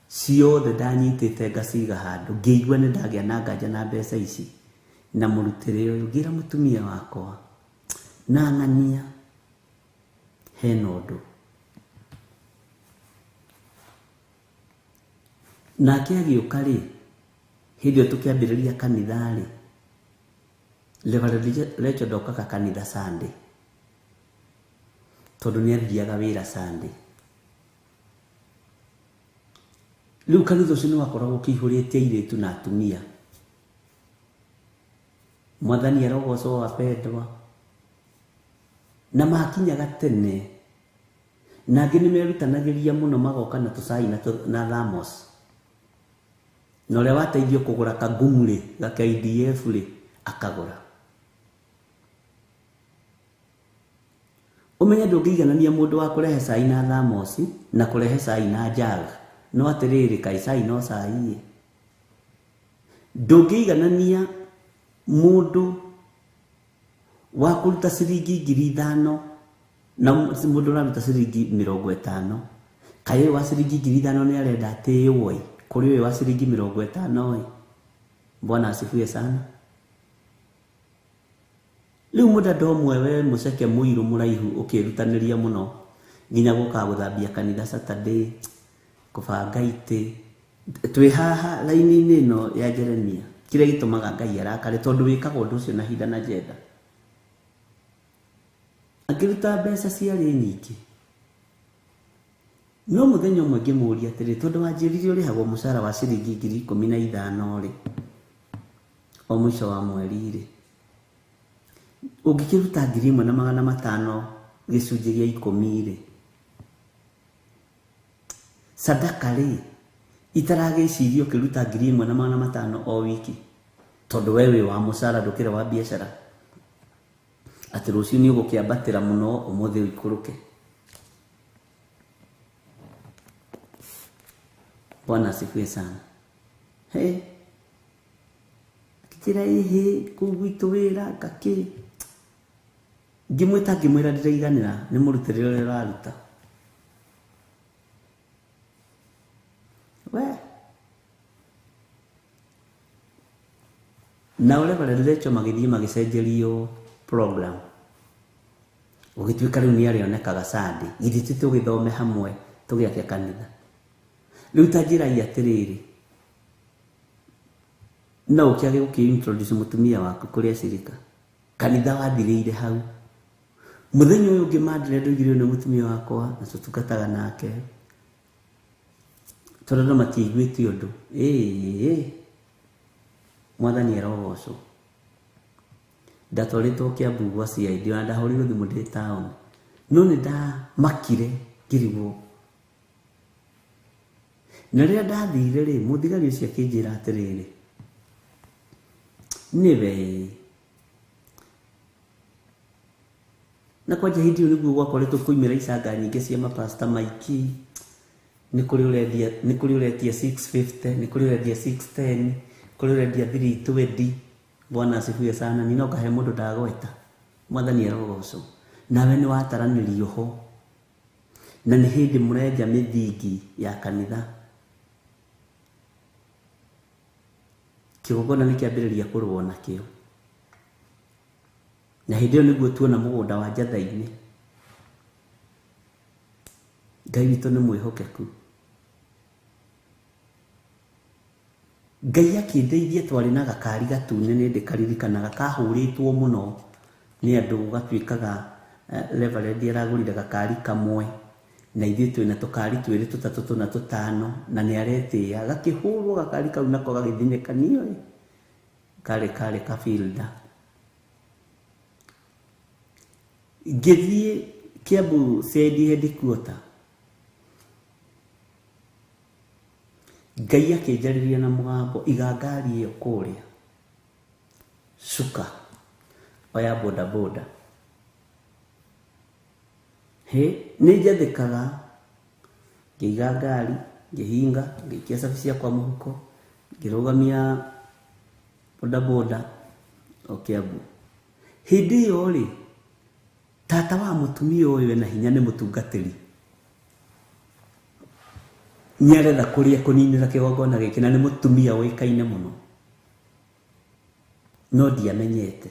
ciothe ndanyitĩte ngaciga handũ, ngĩigua nĩ ndagĩa na nganja na mbeca ici na mũrutĩre ũyũ, ngĩra mũtumia wakwa na ng'ania hena ũndũ. Nake agĩũka rĩ, hĩndĩ ĩyo tũkĩambĩrĩria kanitha rĩ, Reverend Rachel ndokaga kanitha Sunday tondũ nĩ athiaga wĩra Sunday. Rĩu kanitha ũcio nĩ wakoragwo ũkĩihũrĩte airĩtu na atumia. Mwathani arogocwo wapendwa. Na makinyaga tene, na angĩ nĩ merutanagĩria mũno magoka na tũcai na thamos. Na ũrĩa wateithio kũgũra kagumu rĩ, ga KDF rĩ, akagũra. Ũmenye ndũngĩiganania mũndũ wa kũrehe cai na thamosi na kũrehe cai na jag. No atĩrĩrĩ, kaĩ cai no cai ĩ. Ndũngĩiganania mũndũ wa kũruta ciringi 5,000 na mũndũ ũraruta ciringi 50. Kaĩ ũyũ wa ciringi 5,000 nĩ arenda atĩĩwo ĩ, kũrĩ ũyũ wa ciringi 50 ĩ. Bwana asifiwe sana. Rĩu mũdada ũmwe we mũceke mũirũ mũraihu ũkĩrutanĩria mũno nginya gũkaga gũthambia kanitha Saturday, kũbanga itĩ. Twĩ haha raini-inĩ ĩno ya Jeremia, kĩrĩa gĩtũmaga Ngai arakare tondũ wĩkaga ũndũ ũcio na hinda na njenda. Akĩruta mbeca ciarĩ nyingĩ. No mũthenya ũmwe ngĩmũũria atĩrĩ, tondũ wanjĩrire ũrĩhagwo mũcara wa ciringi 15,000 rĩ, o mũico wa mweri rĩ, ũngĩkĩruta 1,500 gĩcunjĩ gĩa 10 rĩ, sadaka rĩ, itaragĩciria ũkĩruta 1,500 o wiki, tondũ we wĩ wa mũcara ndũkĩrĩ wa biacara, atĩ rũciũ nĩ ũgũkĩambatĩra mũno ũmũthĩ ũikũrũke. Bwana asifiwe sana. Hey, akĩnjĩra ĩhĩ kũu gwitũ wĩra ngakĩ. Ngĩmwĩta ngĩmwĩra ndĩraiganĩra nĩ mũrutĩre ũrĩa ũraruta. We na Reverend Rachel magĩthiĩ magĩcenjerio program, ũgĩtuĩka rĩu nĩ arĩonekaga Sunday, githĩ ti tũgĩthome hamwe tũgĩake kanitha. Rĩu ta njĩrai atĩrĩrĩ, no ũkĩage gũkĩ-introduce mũtumia waku kũrĩ acirika. Kanitha wathirĩire hau. Mũthenya ũyũ ũngĩ Mandire ndoigire ũyũ nĩ mũtumia wakwa na tũtungataga nake, tondũ andũ matiaiguĩte ũndũ. Ĩĩ, Mwathani arogocwo. Ndatwarĩtwo Kiambu gwa CID, ona ndahũrĩirwo thimũ ndĩ taũni, no nĩ ndamakire ngĩrigwo. Na rĩrĩa ndathire rĩ, mũthigari ũcio akĩnjĩra atĩrĩrĩ, nĩwe na kwanja hĩndĩ ĩyo nĩguo gwakoretwo kũimĩra icanga nyingĩ cia mapasta maiki. Nĩ kũrĩ ũrendia, nĩ kũrĩ ũretia 650, nĩ kũrĩ ũrendia 610, kũrĩ ũrendia 320. Bwana asifiwe sana. Ni no ngahe mũndũ ndagweta. Mwathani arogocwo. Nawe nĩ wataranĩrio ho, na nĩ hĩndĩ mũrenja mĩthingi ya kanitha. Kĩgongona nĩ kĩambĩrĩria kũrũo nakĩo. Na hĩndĩ ĩyo nĩguo tuona mũgũnda wa Njatha-inĩ. Ngai witũ nĩ mwĩhokeku. Ngai akĩndeithia twarĩ na gakari gatune nĩ ndĩkaririkanaga kahũrĩtwo mũno nĩ andũ gatuĩkaga Reverend aragũrire gakari kamwe na ithuĩ twĩna tũkari twĩrĩ tũtatũ tũna tũtano na nĩ aretĩĩa gakĩhũrwo gakari kau nako gagĩthinĩkanio ĩ. Karĩ kabilda. Ngĩthiĩ Kiambu CID headquarter. Ngai akĩnjarĩria na mũgambo, iga ngari ĩyo kũrĩa. Cuka. Oya boda boda. Hĩ, nĩ njathĩkaga. Ngĩiga ngari, ngĩhinga, ngĩikia cabi ciakwa mũhuko, ngĩrũgamia boda boda o Kiambu. Hĩndĩ ĩyo rĩ, tata wa mũtumia ũyũ ena hinya nĩ mũtungatĩri. Nĩaretha kũrĩa kũninĩra kĩgongona gĩkĩ na nĩ mũtumia ũĩkaine mũno. No ndiamenyete.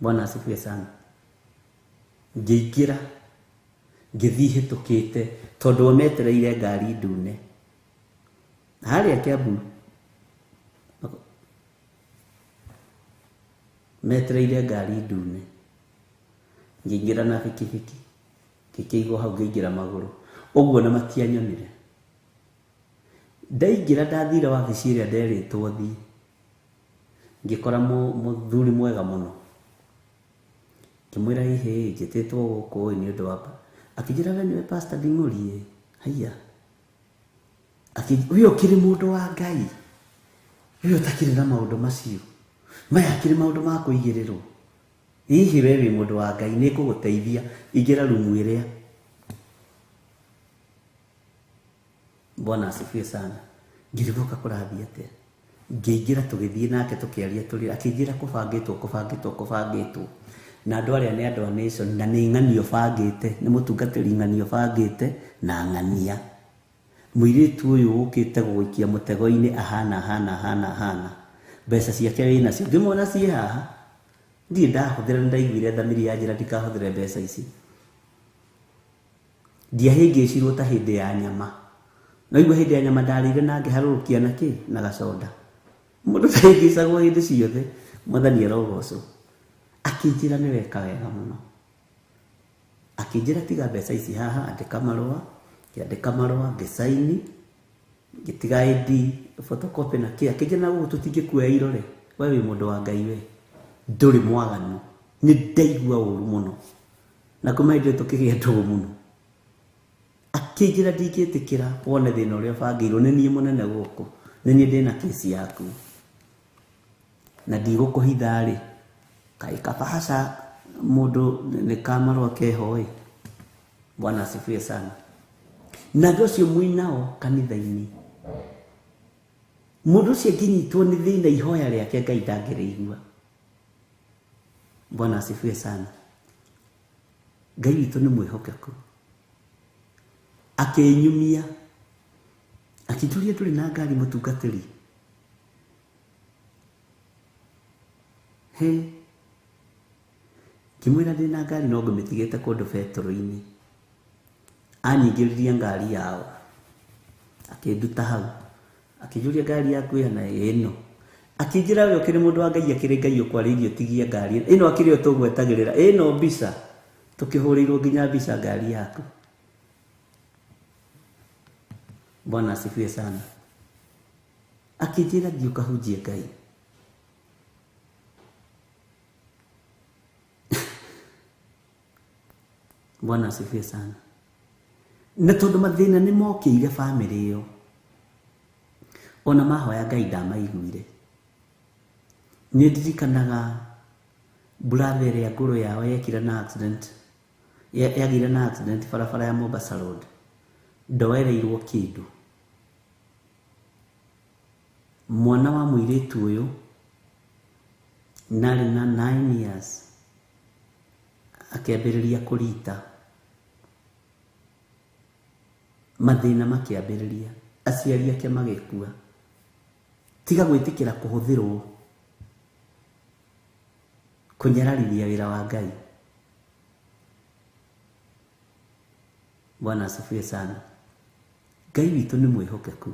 Bwana asifiwe sana. Ngĩingĩra, ngĩthiĩ hĩtũkĩte tondũ o metereire ngari ndune. Harĩa Kiambu metereire ngari ndune. Ngĩingĩra na bikibiki, ngĩkĩigwo hau ngĩingĩra magũrũ. Ũguo na matianyonire. Ndaingĩra ndathire wabici ĩrĩa nderĩtwo thiĩ. Ngĩkora mũthuri mwega mũno. Ngĩmwĩra ĩhĩ, njĩtĩtwo gũkũ ĩ nĩ ũndũ wa akĩnjĩra we nĩwe Pastor Nding'ũri ĩ. Haiya. We ũkĩrĩ mũndũ wa Ngai. We ũtakĩrĩ na maũndũ macio. Maya akĩrĩ maũndũ ma kũigĩrĩrwo. Hihi we wĩ mũndũ wa Ngai nĩ ngũgũteithia ingĩra rumu ĩrĩa. Bwana asifiwe sana. Ngĩrigũka kũrathiĩ atĩa. Ngĩingĩra tũgĩthiĩ nake tũkĩaria tũrĩ akĩnjĩra kũbangĩtwo. Na andũ arĩa nĩ andũ a Nation na nĩ ng'anio bangĩte, nĩ mũtungatĩri ng'anio bangĩte na ng'ania. Mũirĩtu ũyũ ũkĩte gũgũikia mũtego-inĩ ahana ahana ahana ahana. Mbeca ciake wĩnacio. Ngĩmuona ciĩ haha. Ndirĩ ndahũthĩra, nĩ ndaiguire thamiri ya njĩra ndikahũthĩre mbeca ici. Ndiahĩngĩcirwo ta hĩndĩ ya nyama. No igua hĩndĩ ya nyama ndarĩire na ngĩharũrũkia na kĩ? Na gacoda. Mũndũ ndahĩngĩcagwo hĩndĩ ciothe. Mwathani arogocwo. Akĩnjĩra nĩ weka wega mũno. Akĩnjĩra tiga mbeca ici haha, andĩka marũa, ngĩandĩka marũa, ngĩcaini, ngĩtiga ID, photocopy na kĩ. Akĩnjĩra na gũkũ tũtingĩkuoya irore. We wĩ mũndũ wa Ngai we. Ndũrĩ mwaganu. Nĩ ndaigua ũru mũno. Na kuma hĩndĩ ĩyo tũkĩgĩa ndũgũ mũno. Akĩnjĩra ndingĩtĩkĩra wone thĩna ũrĩa ũbangĩirwo, nĩ niĩ mũnene gũkũ, nĩ niĩ ndĩna kesi yaku. Na ndigũkũhitha rĩ, kaĩ kabahaca mũndũ nĩ kamarũa keho ĩ. Bwana asifiwe sana. Na andũ acio mwĩnao kanitha-inĩ. Mũndũ ũcio angĩnyitwo nĩ thĩna ihoya rĩake Ngai ndangĩrĩigua. Bwana asifiwe sana. Ngai witũ nĩ mwĩhokeku. Akĩnyumia, akĩnjũria ndũrĩ na ngari mũtungatĩri. He, ngĩmwĩra ndĩ na ngari no ngũmĩtigĩte kũndũ betũrũ-inĩ. Anyingĩrĩria ngari yao, akĩnduta hau, akĩnjũria ngari yaku ĩhana ĩno. Akĩnjĩra we ũkĩrĩ mũndũ wa Ngai, akĩrĩ Ngai ũkwarĩirie ũtigie ngari ĩno, akĩrĩ yo tũgwetagĩrĩra ĩno mbica, tũkĩhũrĩirwo nginya mbica ngari yaku. Bwana asifiwe sana. Akĩnjĩra thiĩ ũkahunjie Ngai. Bwana asifiwe sana. Na tondũ mathĩna nĩ mokĩire bamĩrĩ ĩyo, ona mahoya Ngai ndamaiguire. Nĩ ndirikanaga brother ĩrĩa ngũrũ yao yekire na accident, yagĩire na accident barabara ya Mombasa Road. Ndoereirwo kĩndũ. Mwana wa mũirĩtu ũyũ narĩ na 9 years akĩambĩrĩria kũrita. Mathĩna makĩambĩrĩria, aciari ake magĩkua. Tiga gwĩtĩkĩra kũhũthĩrwo kũnyararithia wĩra wa Ngai. Bwana asifiwe sana. Ngai witũ nĩ mwĩhokeku.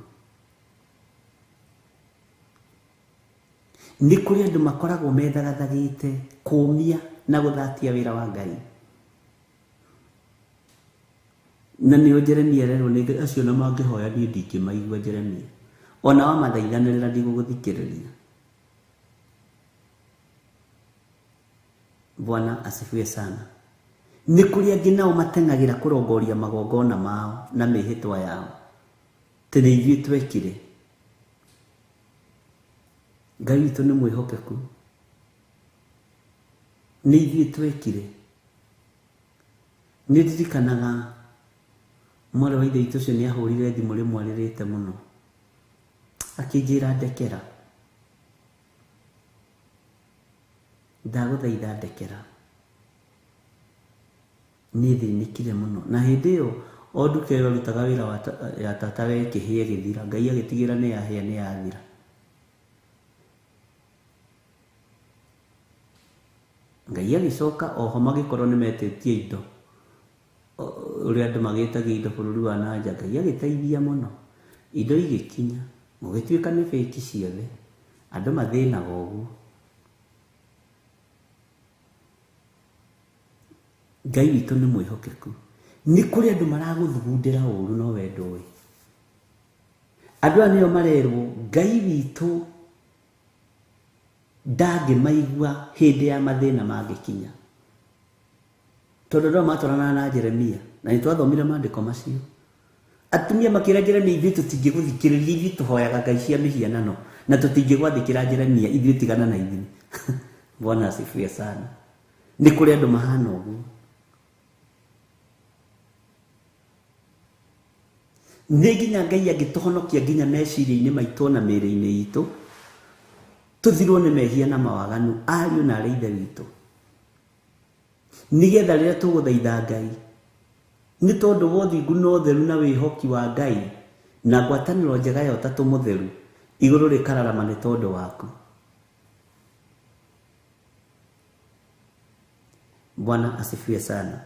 Nĩ kũrĩ andũ makoragwo methagathagĩte kũũmia na gũthatia wĩra wa Ngai. Na nĩo Jeremia ererwo nĩ Ngai, acio na mangĩhoya niĩ ndingĩmaigua Jeremia. Ona wamathaithanĩrĩra ndigũgũthikĩrĩria. Bwana asifiwe sana. Nĩ kũrĩ angĩ nao mateng'agĩra kũrongoria magongona mao na mĩhĩtwa yao. Tĩ nĩ ithuĩ twekire. Ngai witũ nĩ mwĩhokeku. Nĩ ithuĩ twekire. Nĩ ndirikanaga mwarĩ wa ithe witũ ũcio nĩ ahũrire thimũ rĩmwe arĩrĩte mũno. Akĩnjĩra ndekera. Ndagũthaitha ndekera. Nĩ thĩnĩkire mũno. Na hĩndĩ ĩyo o nduka ĩyo arutaga wĩra wa ya tata we ĩkĩhĩa ĩgĩthira. Ngai agĩtigĩra nĩ yahĩa nĩ yathira. Ngai agĩcoka oho magĩkorwo nĩ metĩtie indo. Ũrĩa andũ magĩtagia indo bũrũri wa nanja. Ngai agĩteithia mũno. Indo igĩkinya. Gũgĩtuĩka nĩ fake ciothe. Andũ mathĩnaga ũguo. Ngai witũ nĩ mwĩhokeku. Nĩ kũrĩ andũ maragũthugundĩra ũru no we ndũĩ. Andũ aya nĩo marerwo Ngai witũ ndangĩmaigua hĩndĩ ya mathĩna mangĩkinya. Tondũ andũ aya matwaranaga na Jeremia na nĩtwathomire maandĩko macio. Atumia makĩra Jeremia ithuĩ tũtingĩgũthikĩrĩria, ithuĩ tũhoyaga ngai cia mĩhianano na tũtingĩgwathĩkĩra Jeremia, ithuĩ tigana na ithuĩ. Bwana asifiwe sana. Nĩ kũrĩ andũ mahana ũguo. Nĩ nginya Ngai angĩtũhonokia nginya meciria-inĩ maitũ na mĩĩrĩ-inĩ itũ, tũthirwo nĩ mehia na mawaganu ariũ na arĩ ithe witũ. Nĩgetha rĩrĩa tũgũthaitha Ngai, nĩ tondũ wa ũthingu na ũtheru na wĩhoki wa Ngai na ngwatanĩro njega ya ũtatũ mũtheru, igũrũ rĩkararama nĩ tondũ waku. Bwana asifiwe sana.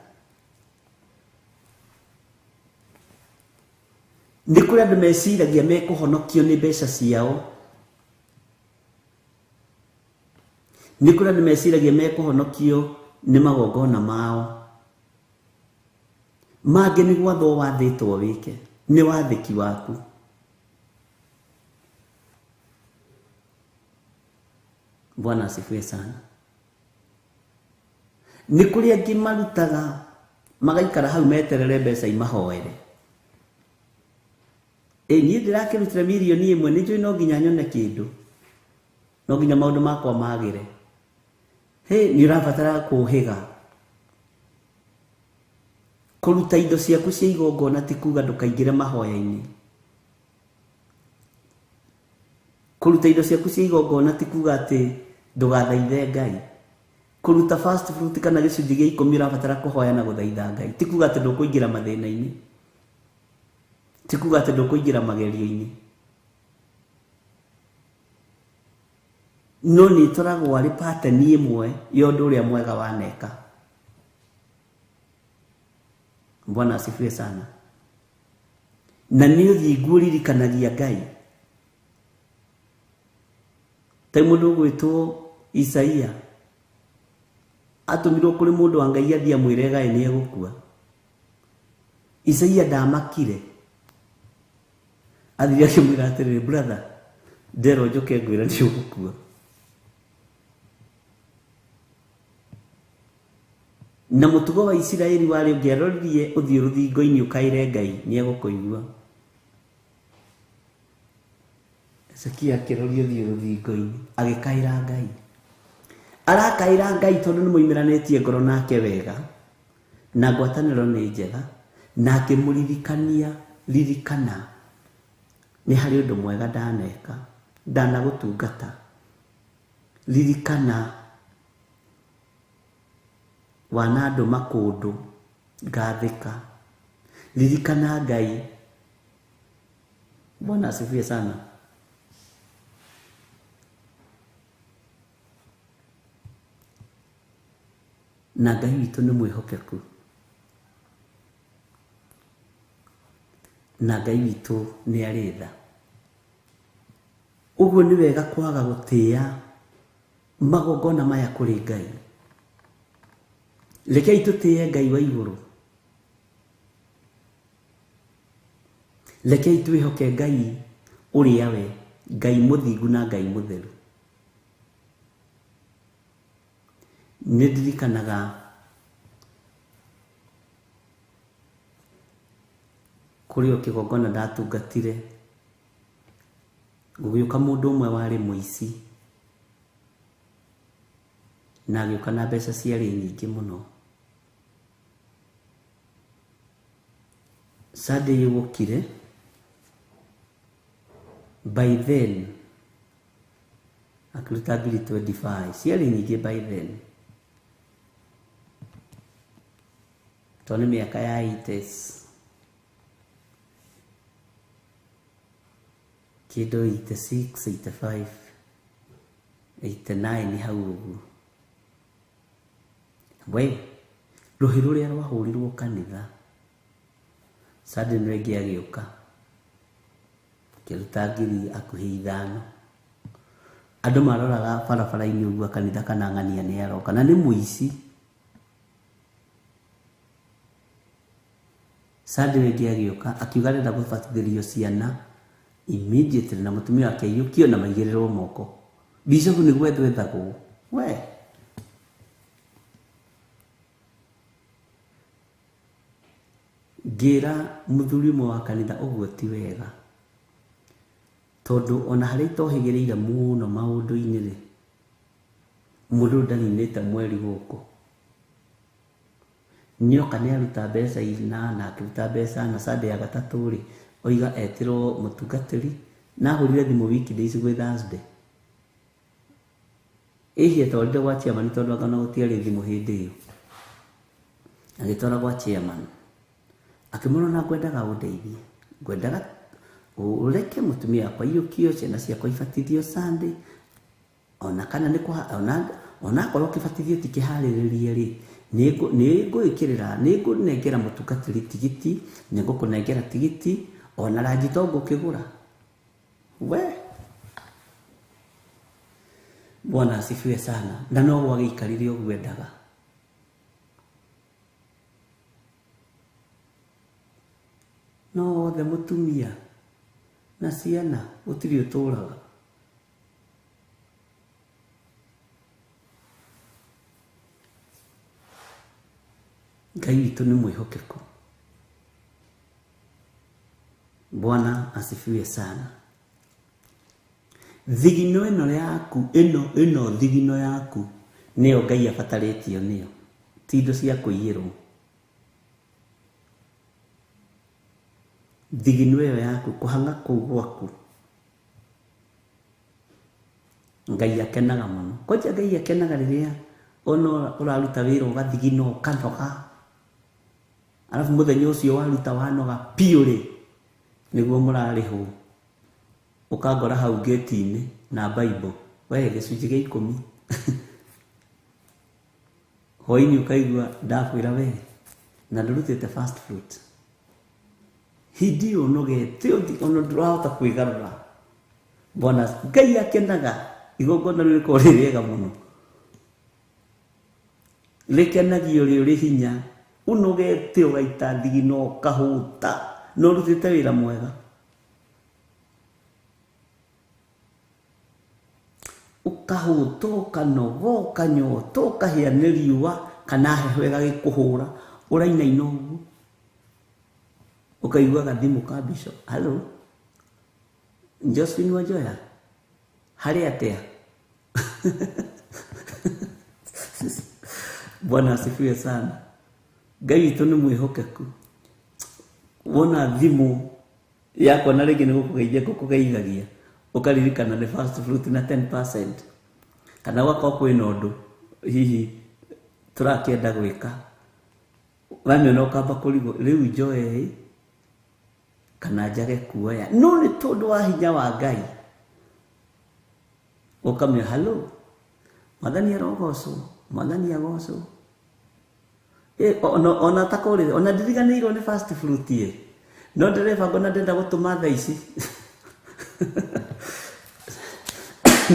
Nĩ kũrĩ andũ meciragia mekũhonokio nĩ mbeca ciao. Nĩ kũrĩ andũ meciragia mekũhonokio nĩ magongona mao. Mangĩ nĩ gwathwo wathĩtwo wĩke, nĩ wathĩki waku. Bwana asifiwe sana. Nĩ kũrĩ angĩ marutaga magaikara hau meterere mbeca imahoere. Ĩ niĩ ndĩrakĩrutire mirioni ĩmwe nĩ njũĩ no nginya nyone kĩndũ. No nginya maũndũ makwa magĩre. Hĩ, nĩ ũrabatara kũhĩga. Kũruta indo ciaku cia igongona ti kuga ndũkaingĩre mahoya-inĩ. Kũruta indo ciaku cia igongona ti kuga atĩ ndũgathaithe Ngai. Kũruta first fruit kana gĩcunjĩ gĩa ikũmi ũrabatara kũhoya na gũthaitha Ngai. Ti kuga atĩ ndũkũingĩra mathĩna-inĩ. Ti kuga atĩ ndũkũingĩra magerio-inĩ. No nĩ ĩtoragwo arĩ pattern ĩmwe ya ũndũ ũrĩa mwega waneka. Bwana asifiwe sana. Na nĩ ũthingu ũririkanagia Ngai. Ta mũndũ ũgwĩtwo Isaia atũmirwo kũrĩ mũndũ wa Ngai athiĩ amwĩre gaĩ nĩ egũkua. Isaia ndamakire. Athire akĩmwĩra atĩrĩrĩ, brother, nderwo njũke ngwĩre nĩ ũgũkua. Na mũtugo wa Isiraeli warĩ ũngĩaroririe ũthiũ rũthingo-inĩ ũkaĩre Ngai nĩ egũkũigua. Hezekia akĩroria ũthiũ rũthingo-inĩ agĩkaĩra Ngai. Arakaĩra Ngai tondũ nĩ moimĩranĩtie ngoro nake wega na ngwatanĩro nĩ njega, na akĩmũririkania, ririkana nĩ harĩ ũndũ mwega ndaneka, ndanagũtungata. Ririkana wanandũma kũndũ ngathĩka. Ririkana Ngai. Bwana asifiwe sana. Na Ngai witũ nĩ mwĩhokeku. Na Ngai witũ nĩ arĩ tha. Ũguo nĩ wega kwaga gũtĩĩa magongona maya kũrĩ Ngai. Rekei tũtĩĩe Ngai wa igũrũ. Rekei twĩhoke Ngai ũrĩa we, Ngai mũthingu na Ngai mũtheru. Nĩ ndirikanaga kũrĩ o kĩgongona ndatungatire, gũgĩũka mũndũ ũmwe warĩ mũici na agĩũka na mbeca ciarĩ nyingĩ mũno. Sunday yũkire, by then akĩruta ngiri 25, ciarĩ nyingĩ by then tondũ nĩ mĩaka ya 80s, kĩndũ 86, 85, 89 hau ũguo. We rũhĩ rũrĩa rwahũrirwo kanitha, Sunday nĩ rĩngĩ agĩũka akĩruta ngiri hakuhĩ 5. Andũ maroraga barabara-inĩ ũguo kanitha kana ng'ania nĩ aroka na nĩ mũici. Sunday rĩngĩ agĩũka akiuga arenda gũbatithĩrio ciana immediately na mũtumia wake aiyũkio na maigĩrĩrwo moko. Bishop nĩ gwethwo ethagwo. We ngĩra mũthuri ũmwe wa kanitha ũguo ti wega, tondũ ona harĩa itohĩgĩrĩire mũno maũndũ-inĩ rĩ, mũndũ ndaninĩte mweri gũkũ nĩoka nĩaruta mbeca ina na akĩruta mbeca na Sunday ya gatatũ rĩ, oiga etĩrwo mũtungatĩri na ahũrire thimũ weekdays gwĩ Thursday. Ĩhi atwarire gwa chairman tondũ anga ona gũtiarĩ thimũ hĩndĩ ĩyo. Agĩtwara gwa chairman akĩmwĩra ona ngwendaga ũndeithie, ngwendaga ũreke mũtumia wakwa aiyũkio, ciana ciakwa ibatithio Sunday, ona kana nĩ ona akorwo kĩbatithio ti kĩharĩrĩrie rĩ, nĩ ngũĩkĩrĩra, nĩ ngũnengera mũtungatĩri tigiti, nĩ ngũkũnengera tigiti, ona ranji to ngũkĩgũra. We Bwana asifiwe sana. Na no gwagĩikarire ũguo endaga. No othe mũtumia na ciana gũtirĩ ũtũraga. Ngai witũ nĩ mwĩhokeku. Bwana asifiwe sana. Thigino ĩno yaku, ĩno thigino yaku nĩyo Ngai abatarĩtio nĩyo, ti indo cia kũiyĩrwo. Thigino ĩyo yaku, kũhang'a kũu gwaku, Ngai akenaga mũno. Kwanja Ngai akenaga rĩrĩa ona ũraruta wĩra ũgathigina ũkanoga, arabu mũthenya ũcio waruta wanoga biũ rĩ, nĩguo mũrarĩhwo, ũkangora hau gate-inĩ na Bible, we gĩcunjĩ gĩa 10. Hwaĩ-inĩ ũkaigua ndakwĩra we na ndũrutĩte first fruit. Hĩndĩ ĩyo ũnogete ona ndũrahota kwĩgarũra. Bwana Ngai akenaga igongona rĩu rĩkorwo rĩ rĩega mũno, rĩkenagio rĩ ũrĩ hinya, ũnogete ũgaita thigino ũkahũta, no ũrutĩte wĩra mwega. Ũkahũta ũkanoga ũkanyota ũkahĩa nĩ riũa kana heho ĩgagĩkũhũra, ũrainaina ũguo ũkaigua gathimũ ka bishop, hello Josephine Wanjoya, harĩ atĩa? Bwana asifiwe sana. Ngai witũ nĩ mwĩhokeku. Wona thimũ yakwa na rĩngĩ nĩ gũkũgeithia ngũkũgeithagia, ũkaririkana nĩ first fruit na 10%, kana gwakorwo kwĩna ũndũ hihi tũrakĩenda gwĩka, wamĩona ũkamba kũrigwo rĩu njoe kana njage kuoya, no nĩ tondũ wa hinya wa Ngai ũkamenya hello, Mwathani arogocwo, Mwathani agocwo. Ona takũrĩ ona ndiriganĩirwo nĩ first fruit ĩ, no ndĩrebanga ona ndĩrenda gũtũma thaa ici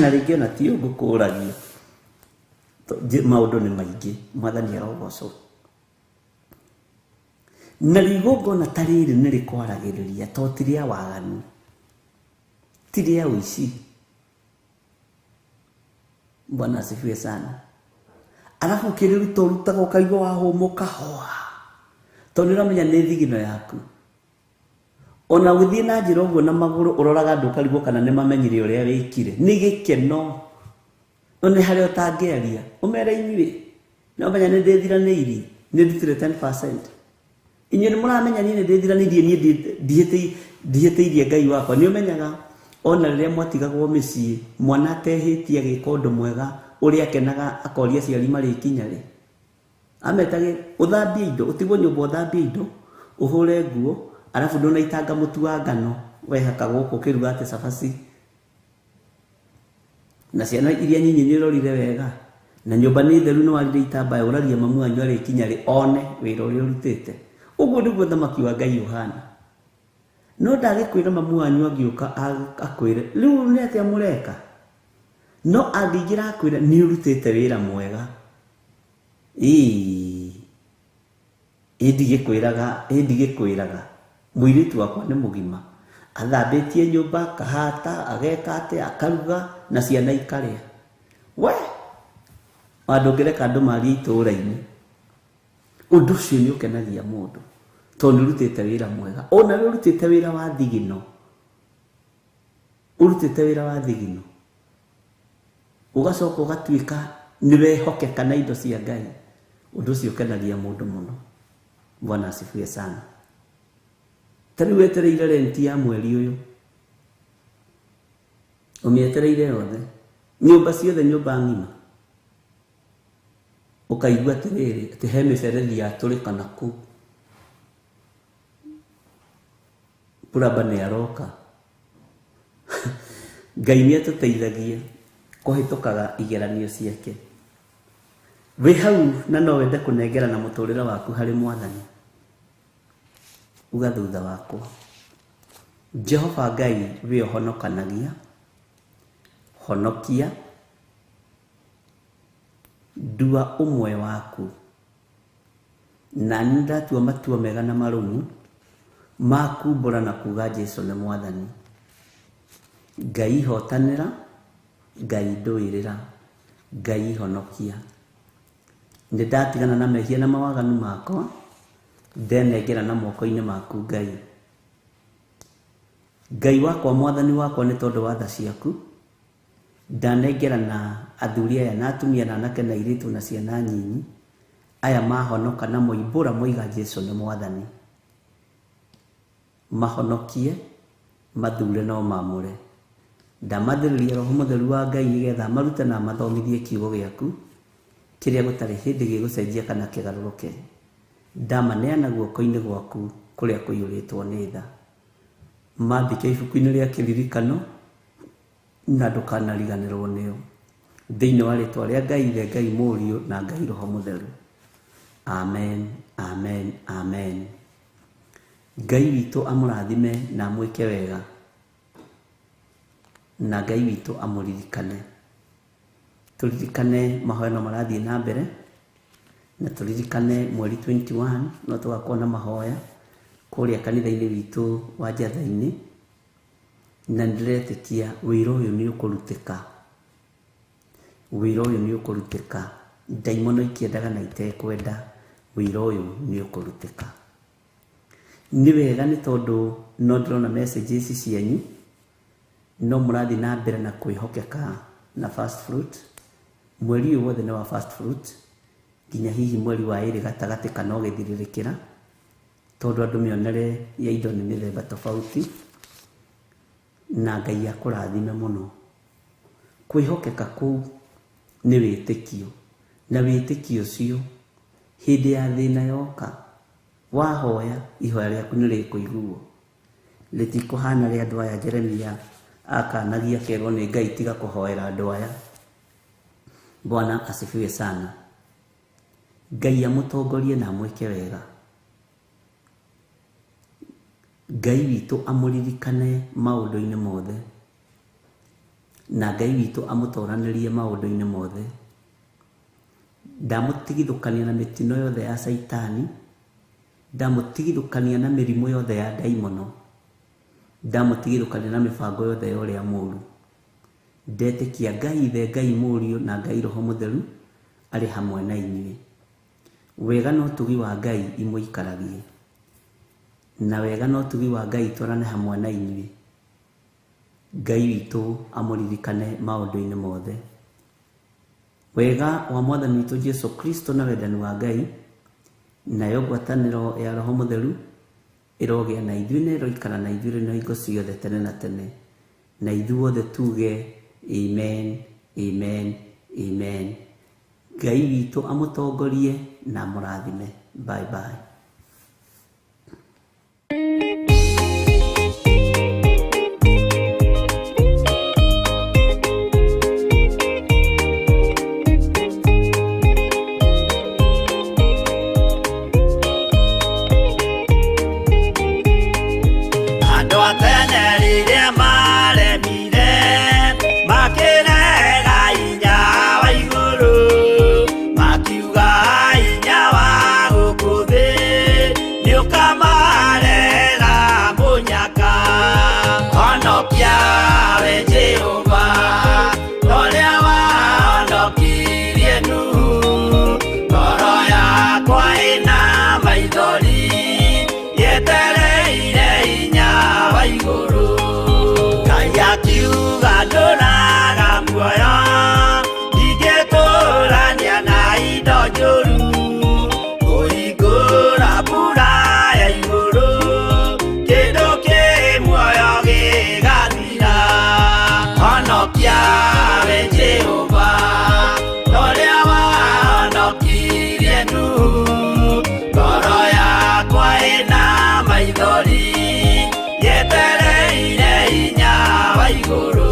na rĩngĩ ona ti ũngũkũragia, maũndũ nĩ maingĩ. Mwathani arogocwo. Na igongona ta rĩrĩ nĩ rĩkwaragĩrĩria to ti rĩa waganu, ti rĩa ũici. Bwana asifiwe sana. Arabu ũkĩrĩruta ũrutaga ũkaigua wahũmũka hoa, tondũ nĩ ũramenya nĩ thigino yaku. Ona ũgĩthiĩ na njĩra ũguo na magũrũ ũroraga andũ ũkarigwo kana nĩ mamenyire ũrĩa wĩkire. Nĩ gĩkeno. No nĩ harĩa ũtangĩaria ũmere inyuĩ nĩ ũmenya nĩ ndĩthiranĩirie, nĩ ndutire 10%. Inyuĩ nĩ mũramenya niĩ nĩ ndĩthiranĩirie, niĩ ndihĩtĩirie Ngai wakwa. Nĩ ũmenyaga ona rĩrĩa mwatigagwo mĩciĩ mwana atehĩtie agĩka ũndũ mwega ũrĩa akenaga akoria aciari marĩkinya rĩ, ametage ũthambie indo, ũtigwo nyũmba ũthambie indo, ũhũre nguo, arabu ndũnaitanga mũtu wa ngano wehaka gũkũ ũkĩruga atĩ cabaci. Na ciana iria nyinyi nĩ ũrorire wega na nyũmba nĩ theru nĩ warire itambaya, ũraria mamu wanyu arĩkinya rĩ one wĩra ũrĩa ũrutĩte. Ũguo nĩguo thamaki wa Ngai ũhana. No ndagĩkwĩra mamu wanyu angĩũka akwĩre rĩu nĩ atĩa mũreka, no angĩingĩra akwĩre nĩ ũrutĩte wĩra mwega, ĩĩ ndigĩkwĩraga mũirĩtu wakwa nĩ mũgima, athambĩtie nyũmba, akahata, ageka atĩa, akaruga na ciana ikarĩa. We andũ ngĩreka andũ marie itũũra-inĩ, ũndũ ũcio nĩ ũkenagia mũndũ tondũ nĩ ũrutĩte wĩra mwega. Ona we ũrutĩte wĩra wa thigino, ũrutĩte wĩra wa thigino, ũgacoka ũgatuĩka nĩ wehokeka na indo cia Ngai, ũndũ ũcio ũkenagia mũndũ mũno. Bwana asifiwe sana. Ta rĩu wetereire renti ya mweri ũyũ, ũmĩetereire yothe, nyũmba ciothe, nyũmba ng'ima, ũkaigua atĩrĩrĩ atĩ he mĩberethi yatũrĩka na kũu, puramba nĩ aroka. Ngai nĩ atũteithagia kũhĩtũkaga igeranio ciake. Wĩ hau na no wende kũnengerana mũtũrĩre waku harĩ Mwathani, uga thutha wakwa, Jehova Ngai we ũhonokanagia, honokia, ndua ũmwe waku, na nĩ ndatua matua mega na marũmu ma kumbũra na kuga Jesu nĩ Mwathani. Ngai hotanĩra, Ngai ndũĩrĩra, Ngai honokia. Nĩ ndatigana na mehia na mawaganu makwa, ndenengera na moko-inĩ maku Ngai. Ngai wakwa, Mwathani wakwa, nĩ tondũ wa tha ciaku ndanengera na athuri aya na atumia na anake na airĩtu na ciana nyinyi aya mahonoka na moimbũra moiga Jesu nĩ Mwathani. Mahonokie, mathure no mamũre. Ndamathĩrĩria Roho Mũtheru wa Ngai nĩgetha marute na mathomithie kiugo gĩaku kĩrĩa gũtarĩ hĩndĩ gĩgũcenjia kana kĩgarũrũke. Ndamaneana guoko-inĩ gwaku kũrĩa kũiyũrĩtwo nĩ tha. Mandĩke ibuku-inĩ rĩa kĩririkano na ndũkanariganĩrwo nĩo. Thĩinĩ wa rĩtwa rĩa Ngai Ithe, Ngai Mũriũ na Ngai Roho Mũtheru. Amen, amen, amen. Ngai witũ amũrathime na amwĩke wega, na Ngai witũ amũririkane. Tũririkane mahoya no marathiĩ na mbere, na tũririkane mweri 21 no tũgakorwo na mahoya kũrĩa kanitha-inĩ witũ wa Njatha-inĩ, na nĩndĩretĩkia wĩra ũyũ nĩ ũkũrutĩka. Wĩra ũyũ nĩ ũkũrutĩka. Ndaimono ikĩendaga na itekwenda, wĩra ũyũ nĩ ũkũrutĩka. Nĩ wega nĩ tondũ no ndĩrona messages cianyu, no mũrathiĩ na mbere na kwĩhokeka na first fruit. Mweri ũyũ wothe nĩ wa first fruit, nginya hihi mweri wa ĩrĩ gatagatĩ kana ũgĩthirĩrĩkĩra, tondũ andũ mĩonere ya indo nĩ mĩthemba tofauti, na Ngai akũrathime mũno. Kwĩhokeka kũu nĩ wĩtĩkio, na wĩtĩkio ũcio hĩndĩ ya thĩna yoka wahoya ihoya rĩaku nĩ rĩkũiguo. Rĩtikũhana rĩa andũ aya Jeremia akanagia akerwo nĩ Ngai tiga kũhoera andũ aya. Bwana asifiwe sana. Ngai amũtongorie na amwĩke wega. Ngai witũ amũririkane maũndũ-inĩ mothe, na Ngai witũ amũtoranĩrie maũndũ-inĩ mothe. Ndamũtigithũkania na mĩtino yothe ya Caitani, ndamũtigithũkania na mĩrimũ yothe ya ndaimono, ndamũtigithũkania na mĩbango yothe ya ũrĩa mũũru. Ndetĩkia Ngai Ithe, Ngai Mũriũ na Ngai Roho Mũtheru arĩ hamwe na inyuĩ. Wega na ũtugi wa Ngai imũikaragie, na wega na ũtugi wa Ngai itwarane hamwe na inyuĩ. Ngai witũ amũririkane maũndũ-inĩ mothe. Wega wa Mwathani witũ Jesu Kristo na wendani wa Ngai nayo ngwatanĩro ya Roho Mũtheru ĩrogĩa na ithuĩ na ĩroikara na ithuĩ rĩu na hingo ciothe tene na tene. Na ithuothe tuge amen, amen, amen. Ngai witũ amũtongorie na amũrathime. Bye bye. Andũ a tene rĩrĩa maremire makĩrega hinya wa igũrũ, makiuga hinya wa gũkũ thĩ nĩũkamarehera mũnyaka. Honokia we Jehova ta ũrĩa wahonokirie Nuhu, ngoro yakwa ĩna maithori yetereire hinya wa igũrũ. Ngai akiuga ndũraga muoyo, ndingĩtũrania na indo njũru, kũhingũra mbura ya igũrũ, kĩndũ kĩ muoyo gĩgathira. Honokia we Jehova ta ũrĩa wahonokirie Nuhu, ngoro yakwa ĩna maithori yetereire hinya wa igũrũ.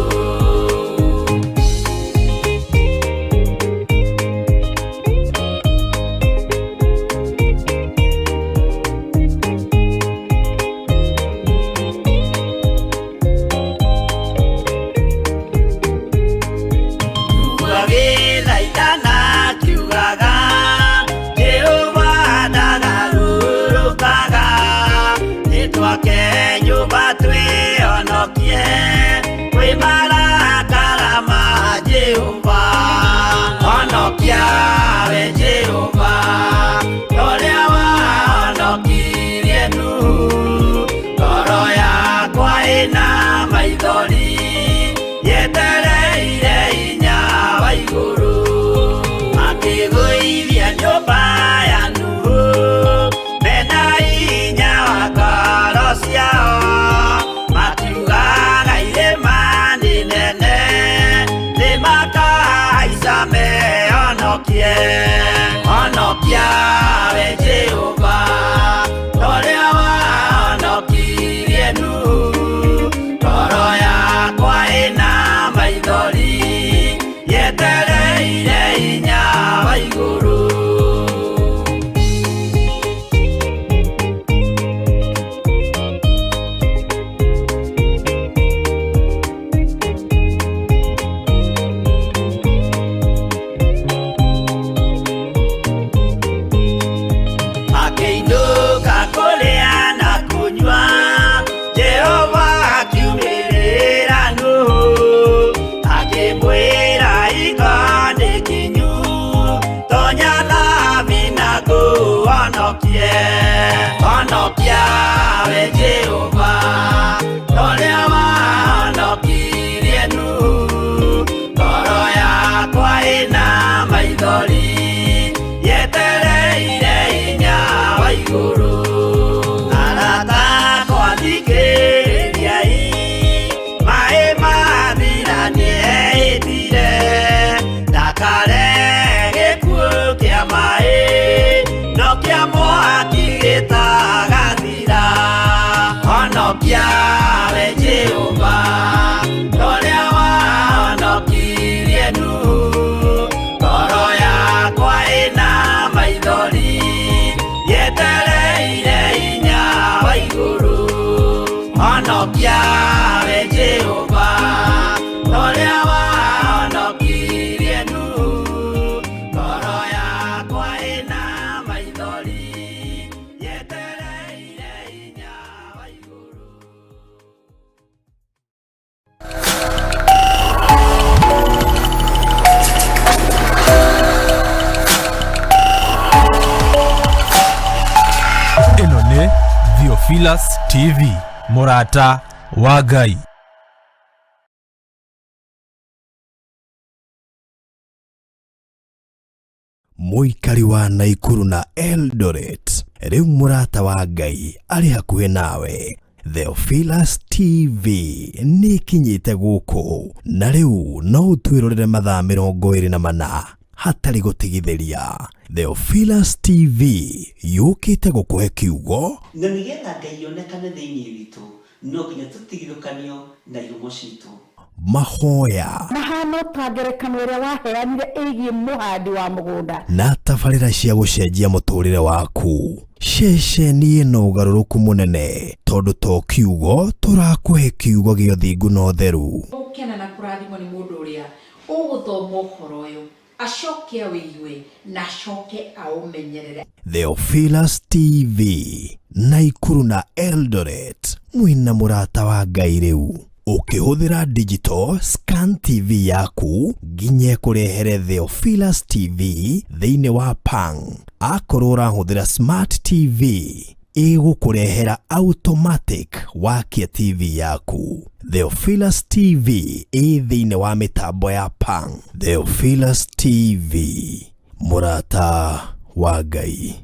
Agĩthaithana akiugaga, Jehova ndagarũrũkaga, nĩtwake nyũmba twĩhonokie kwĩ marakara ma Jehova. Honokia we Jehova ta ũrĩa wahonokirie Nuhu, ngoro yakwa ĩna maithori yetereire hinya wa igũrũ. Makĩgũithia nyũmba ya Nuhu mena hinya wa ngoro ciao, makiugaga irĩma nĩ nene nĩmakahaica mehonokie. Honokia we Jehova ta ũrĩa wahonokirie Nuhu, ngoro yakwa ĩna maithori yetereire hinya wa igũrũ. Akĩinũka kũrĩa na kũnyua, Jehova akiumĩrĩra Nuhu, akĩmwĩra hingo nĩ kinyu, tonya thabina ngũhonokie. Honokia we Jehova ta ũrĩa wahonokirie Nuhu, ngoro yakwa ĩna maithori yetereire hinya wa igũrũ. Arata akwa thikĩrĩriai, maĩ mathira nĩehĩtire, ndakarehe gĩkuũ kĩa maĩ, no kĩa mwaki gĩtagathira. Honokia we Jehova ta ũrĩa wahonokirie Nuhu, ngoro yakwa ĩna maithori yetereire hinya wa igũrũ. Honokia we Jehova ta ũrĩa wahonokirie Nuhu, ngoro yakwa ĩna maithori yetereire hinya wa igũrũ. Theophilus TV, mũrata wa Ngai. Mũikari wa Naikuru na Eldoret, rĩu mũrata wa Ngai arĩ hakuhĩ nawe. Theophilus TV nĩ ĩkinyĩte gũkũ na rĩu no ũtwĩrorere mathaa 24 hatarĩ gũtigithĩria. Theophilus TV yũkĩte gũkũhe kiugo Na nĩgetha Ngai onekane thĩinĩ witũ, no nginya tũtigithũkanio na ihumo citũ. Mahoya Mahano ta ngerekano ĩrĩa waheanire ĩgiĩ mũhandi wa mũgũnda. Na tabarĩra cia gũcenjia mũtũrĩre waku. Ceceni ĩno ũgarũrũku mũnene tondũ to kiugo tũrakũhe, kiugo gĩa ũthingu na ũtheru. Gũkena na kũrathimwo nĩ mũndũ ũrĩa ũgũthoma ũhoro ũyũ, acoke awĩigue na acoke aũmenyerere. Theophilus TV, Naikuru na Eldoret, mwĩna mũrata wa Ngai rĩu. Ũkĩhũthĩra digital scan TV yaku nginya ĩkũrehere Theophilus TV thĩinĩ wa Pang. Akorwo ũrahũthĩra smart TV, ĩgũkũrehera automatic wakia TV yaku. Theophilus TV ĩ thĩinĩ wa mĩtambo ya Pang. Theophilus TV, mũrata wa Ngai.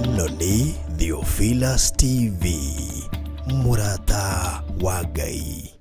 Ĩno nĩ Theophilus TV, mũrata wa Ngai.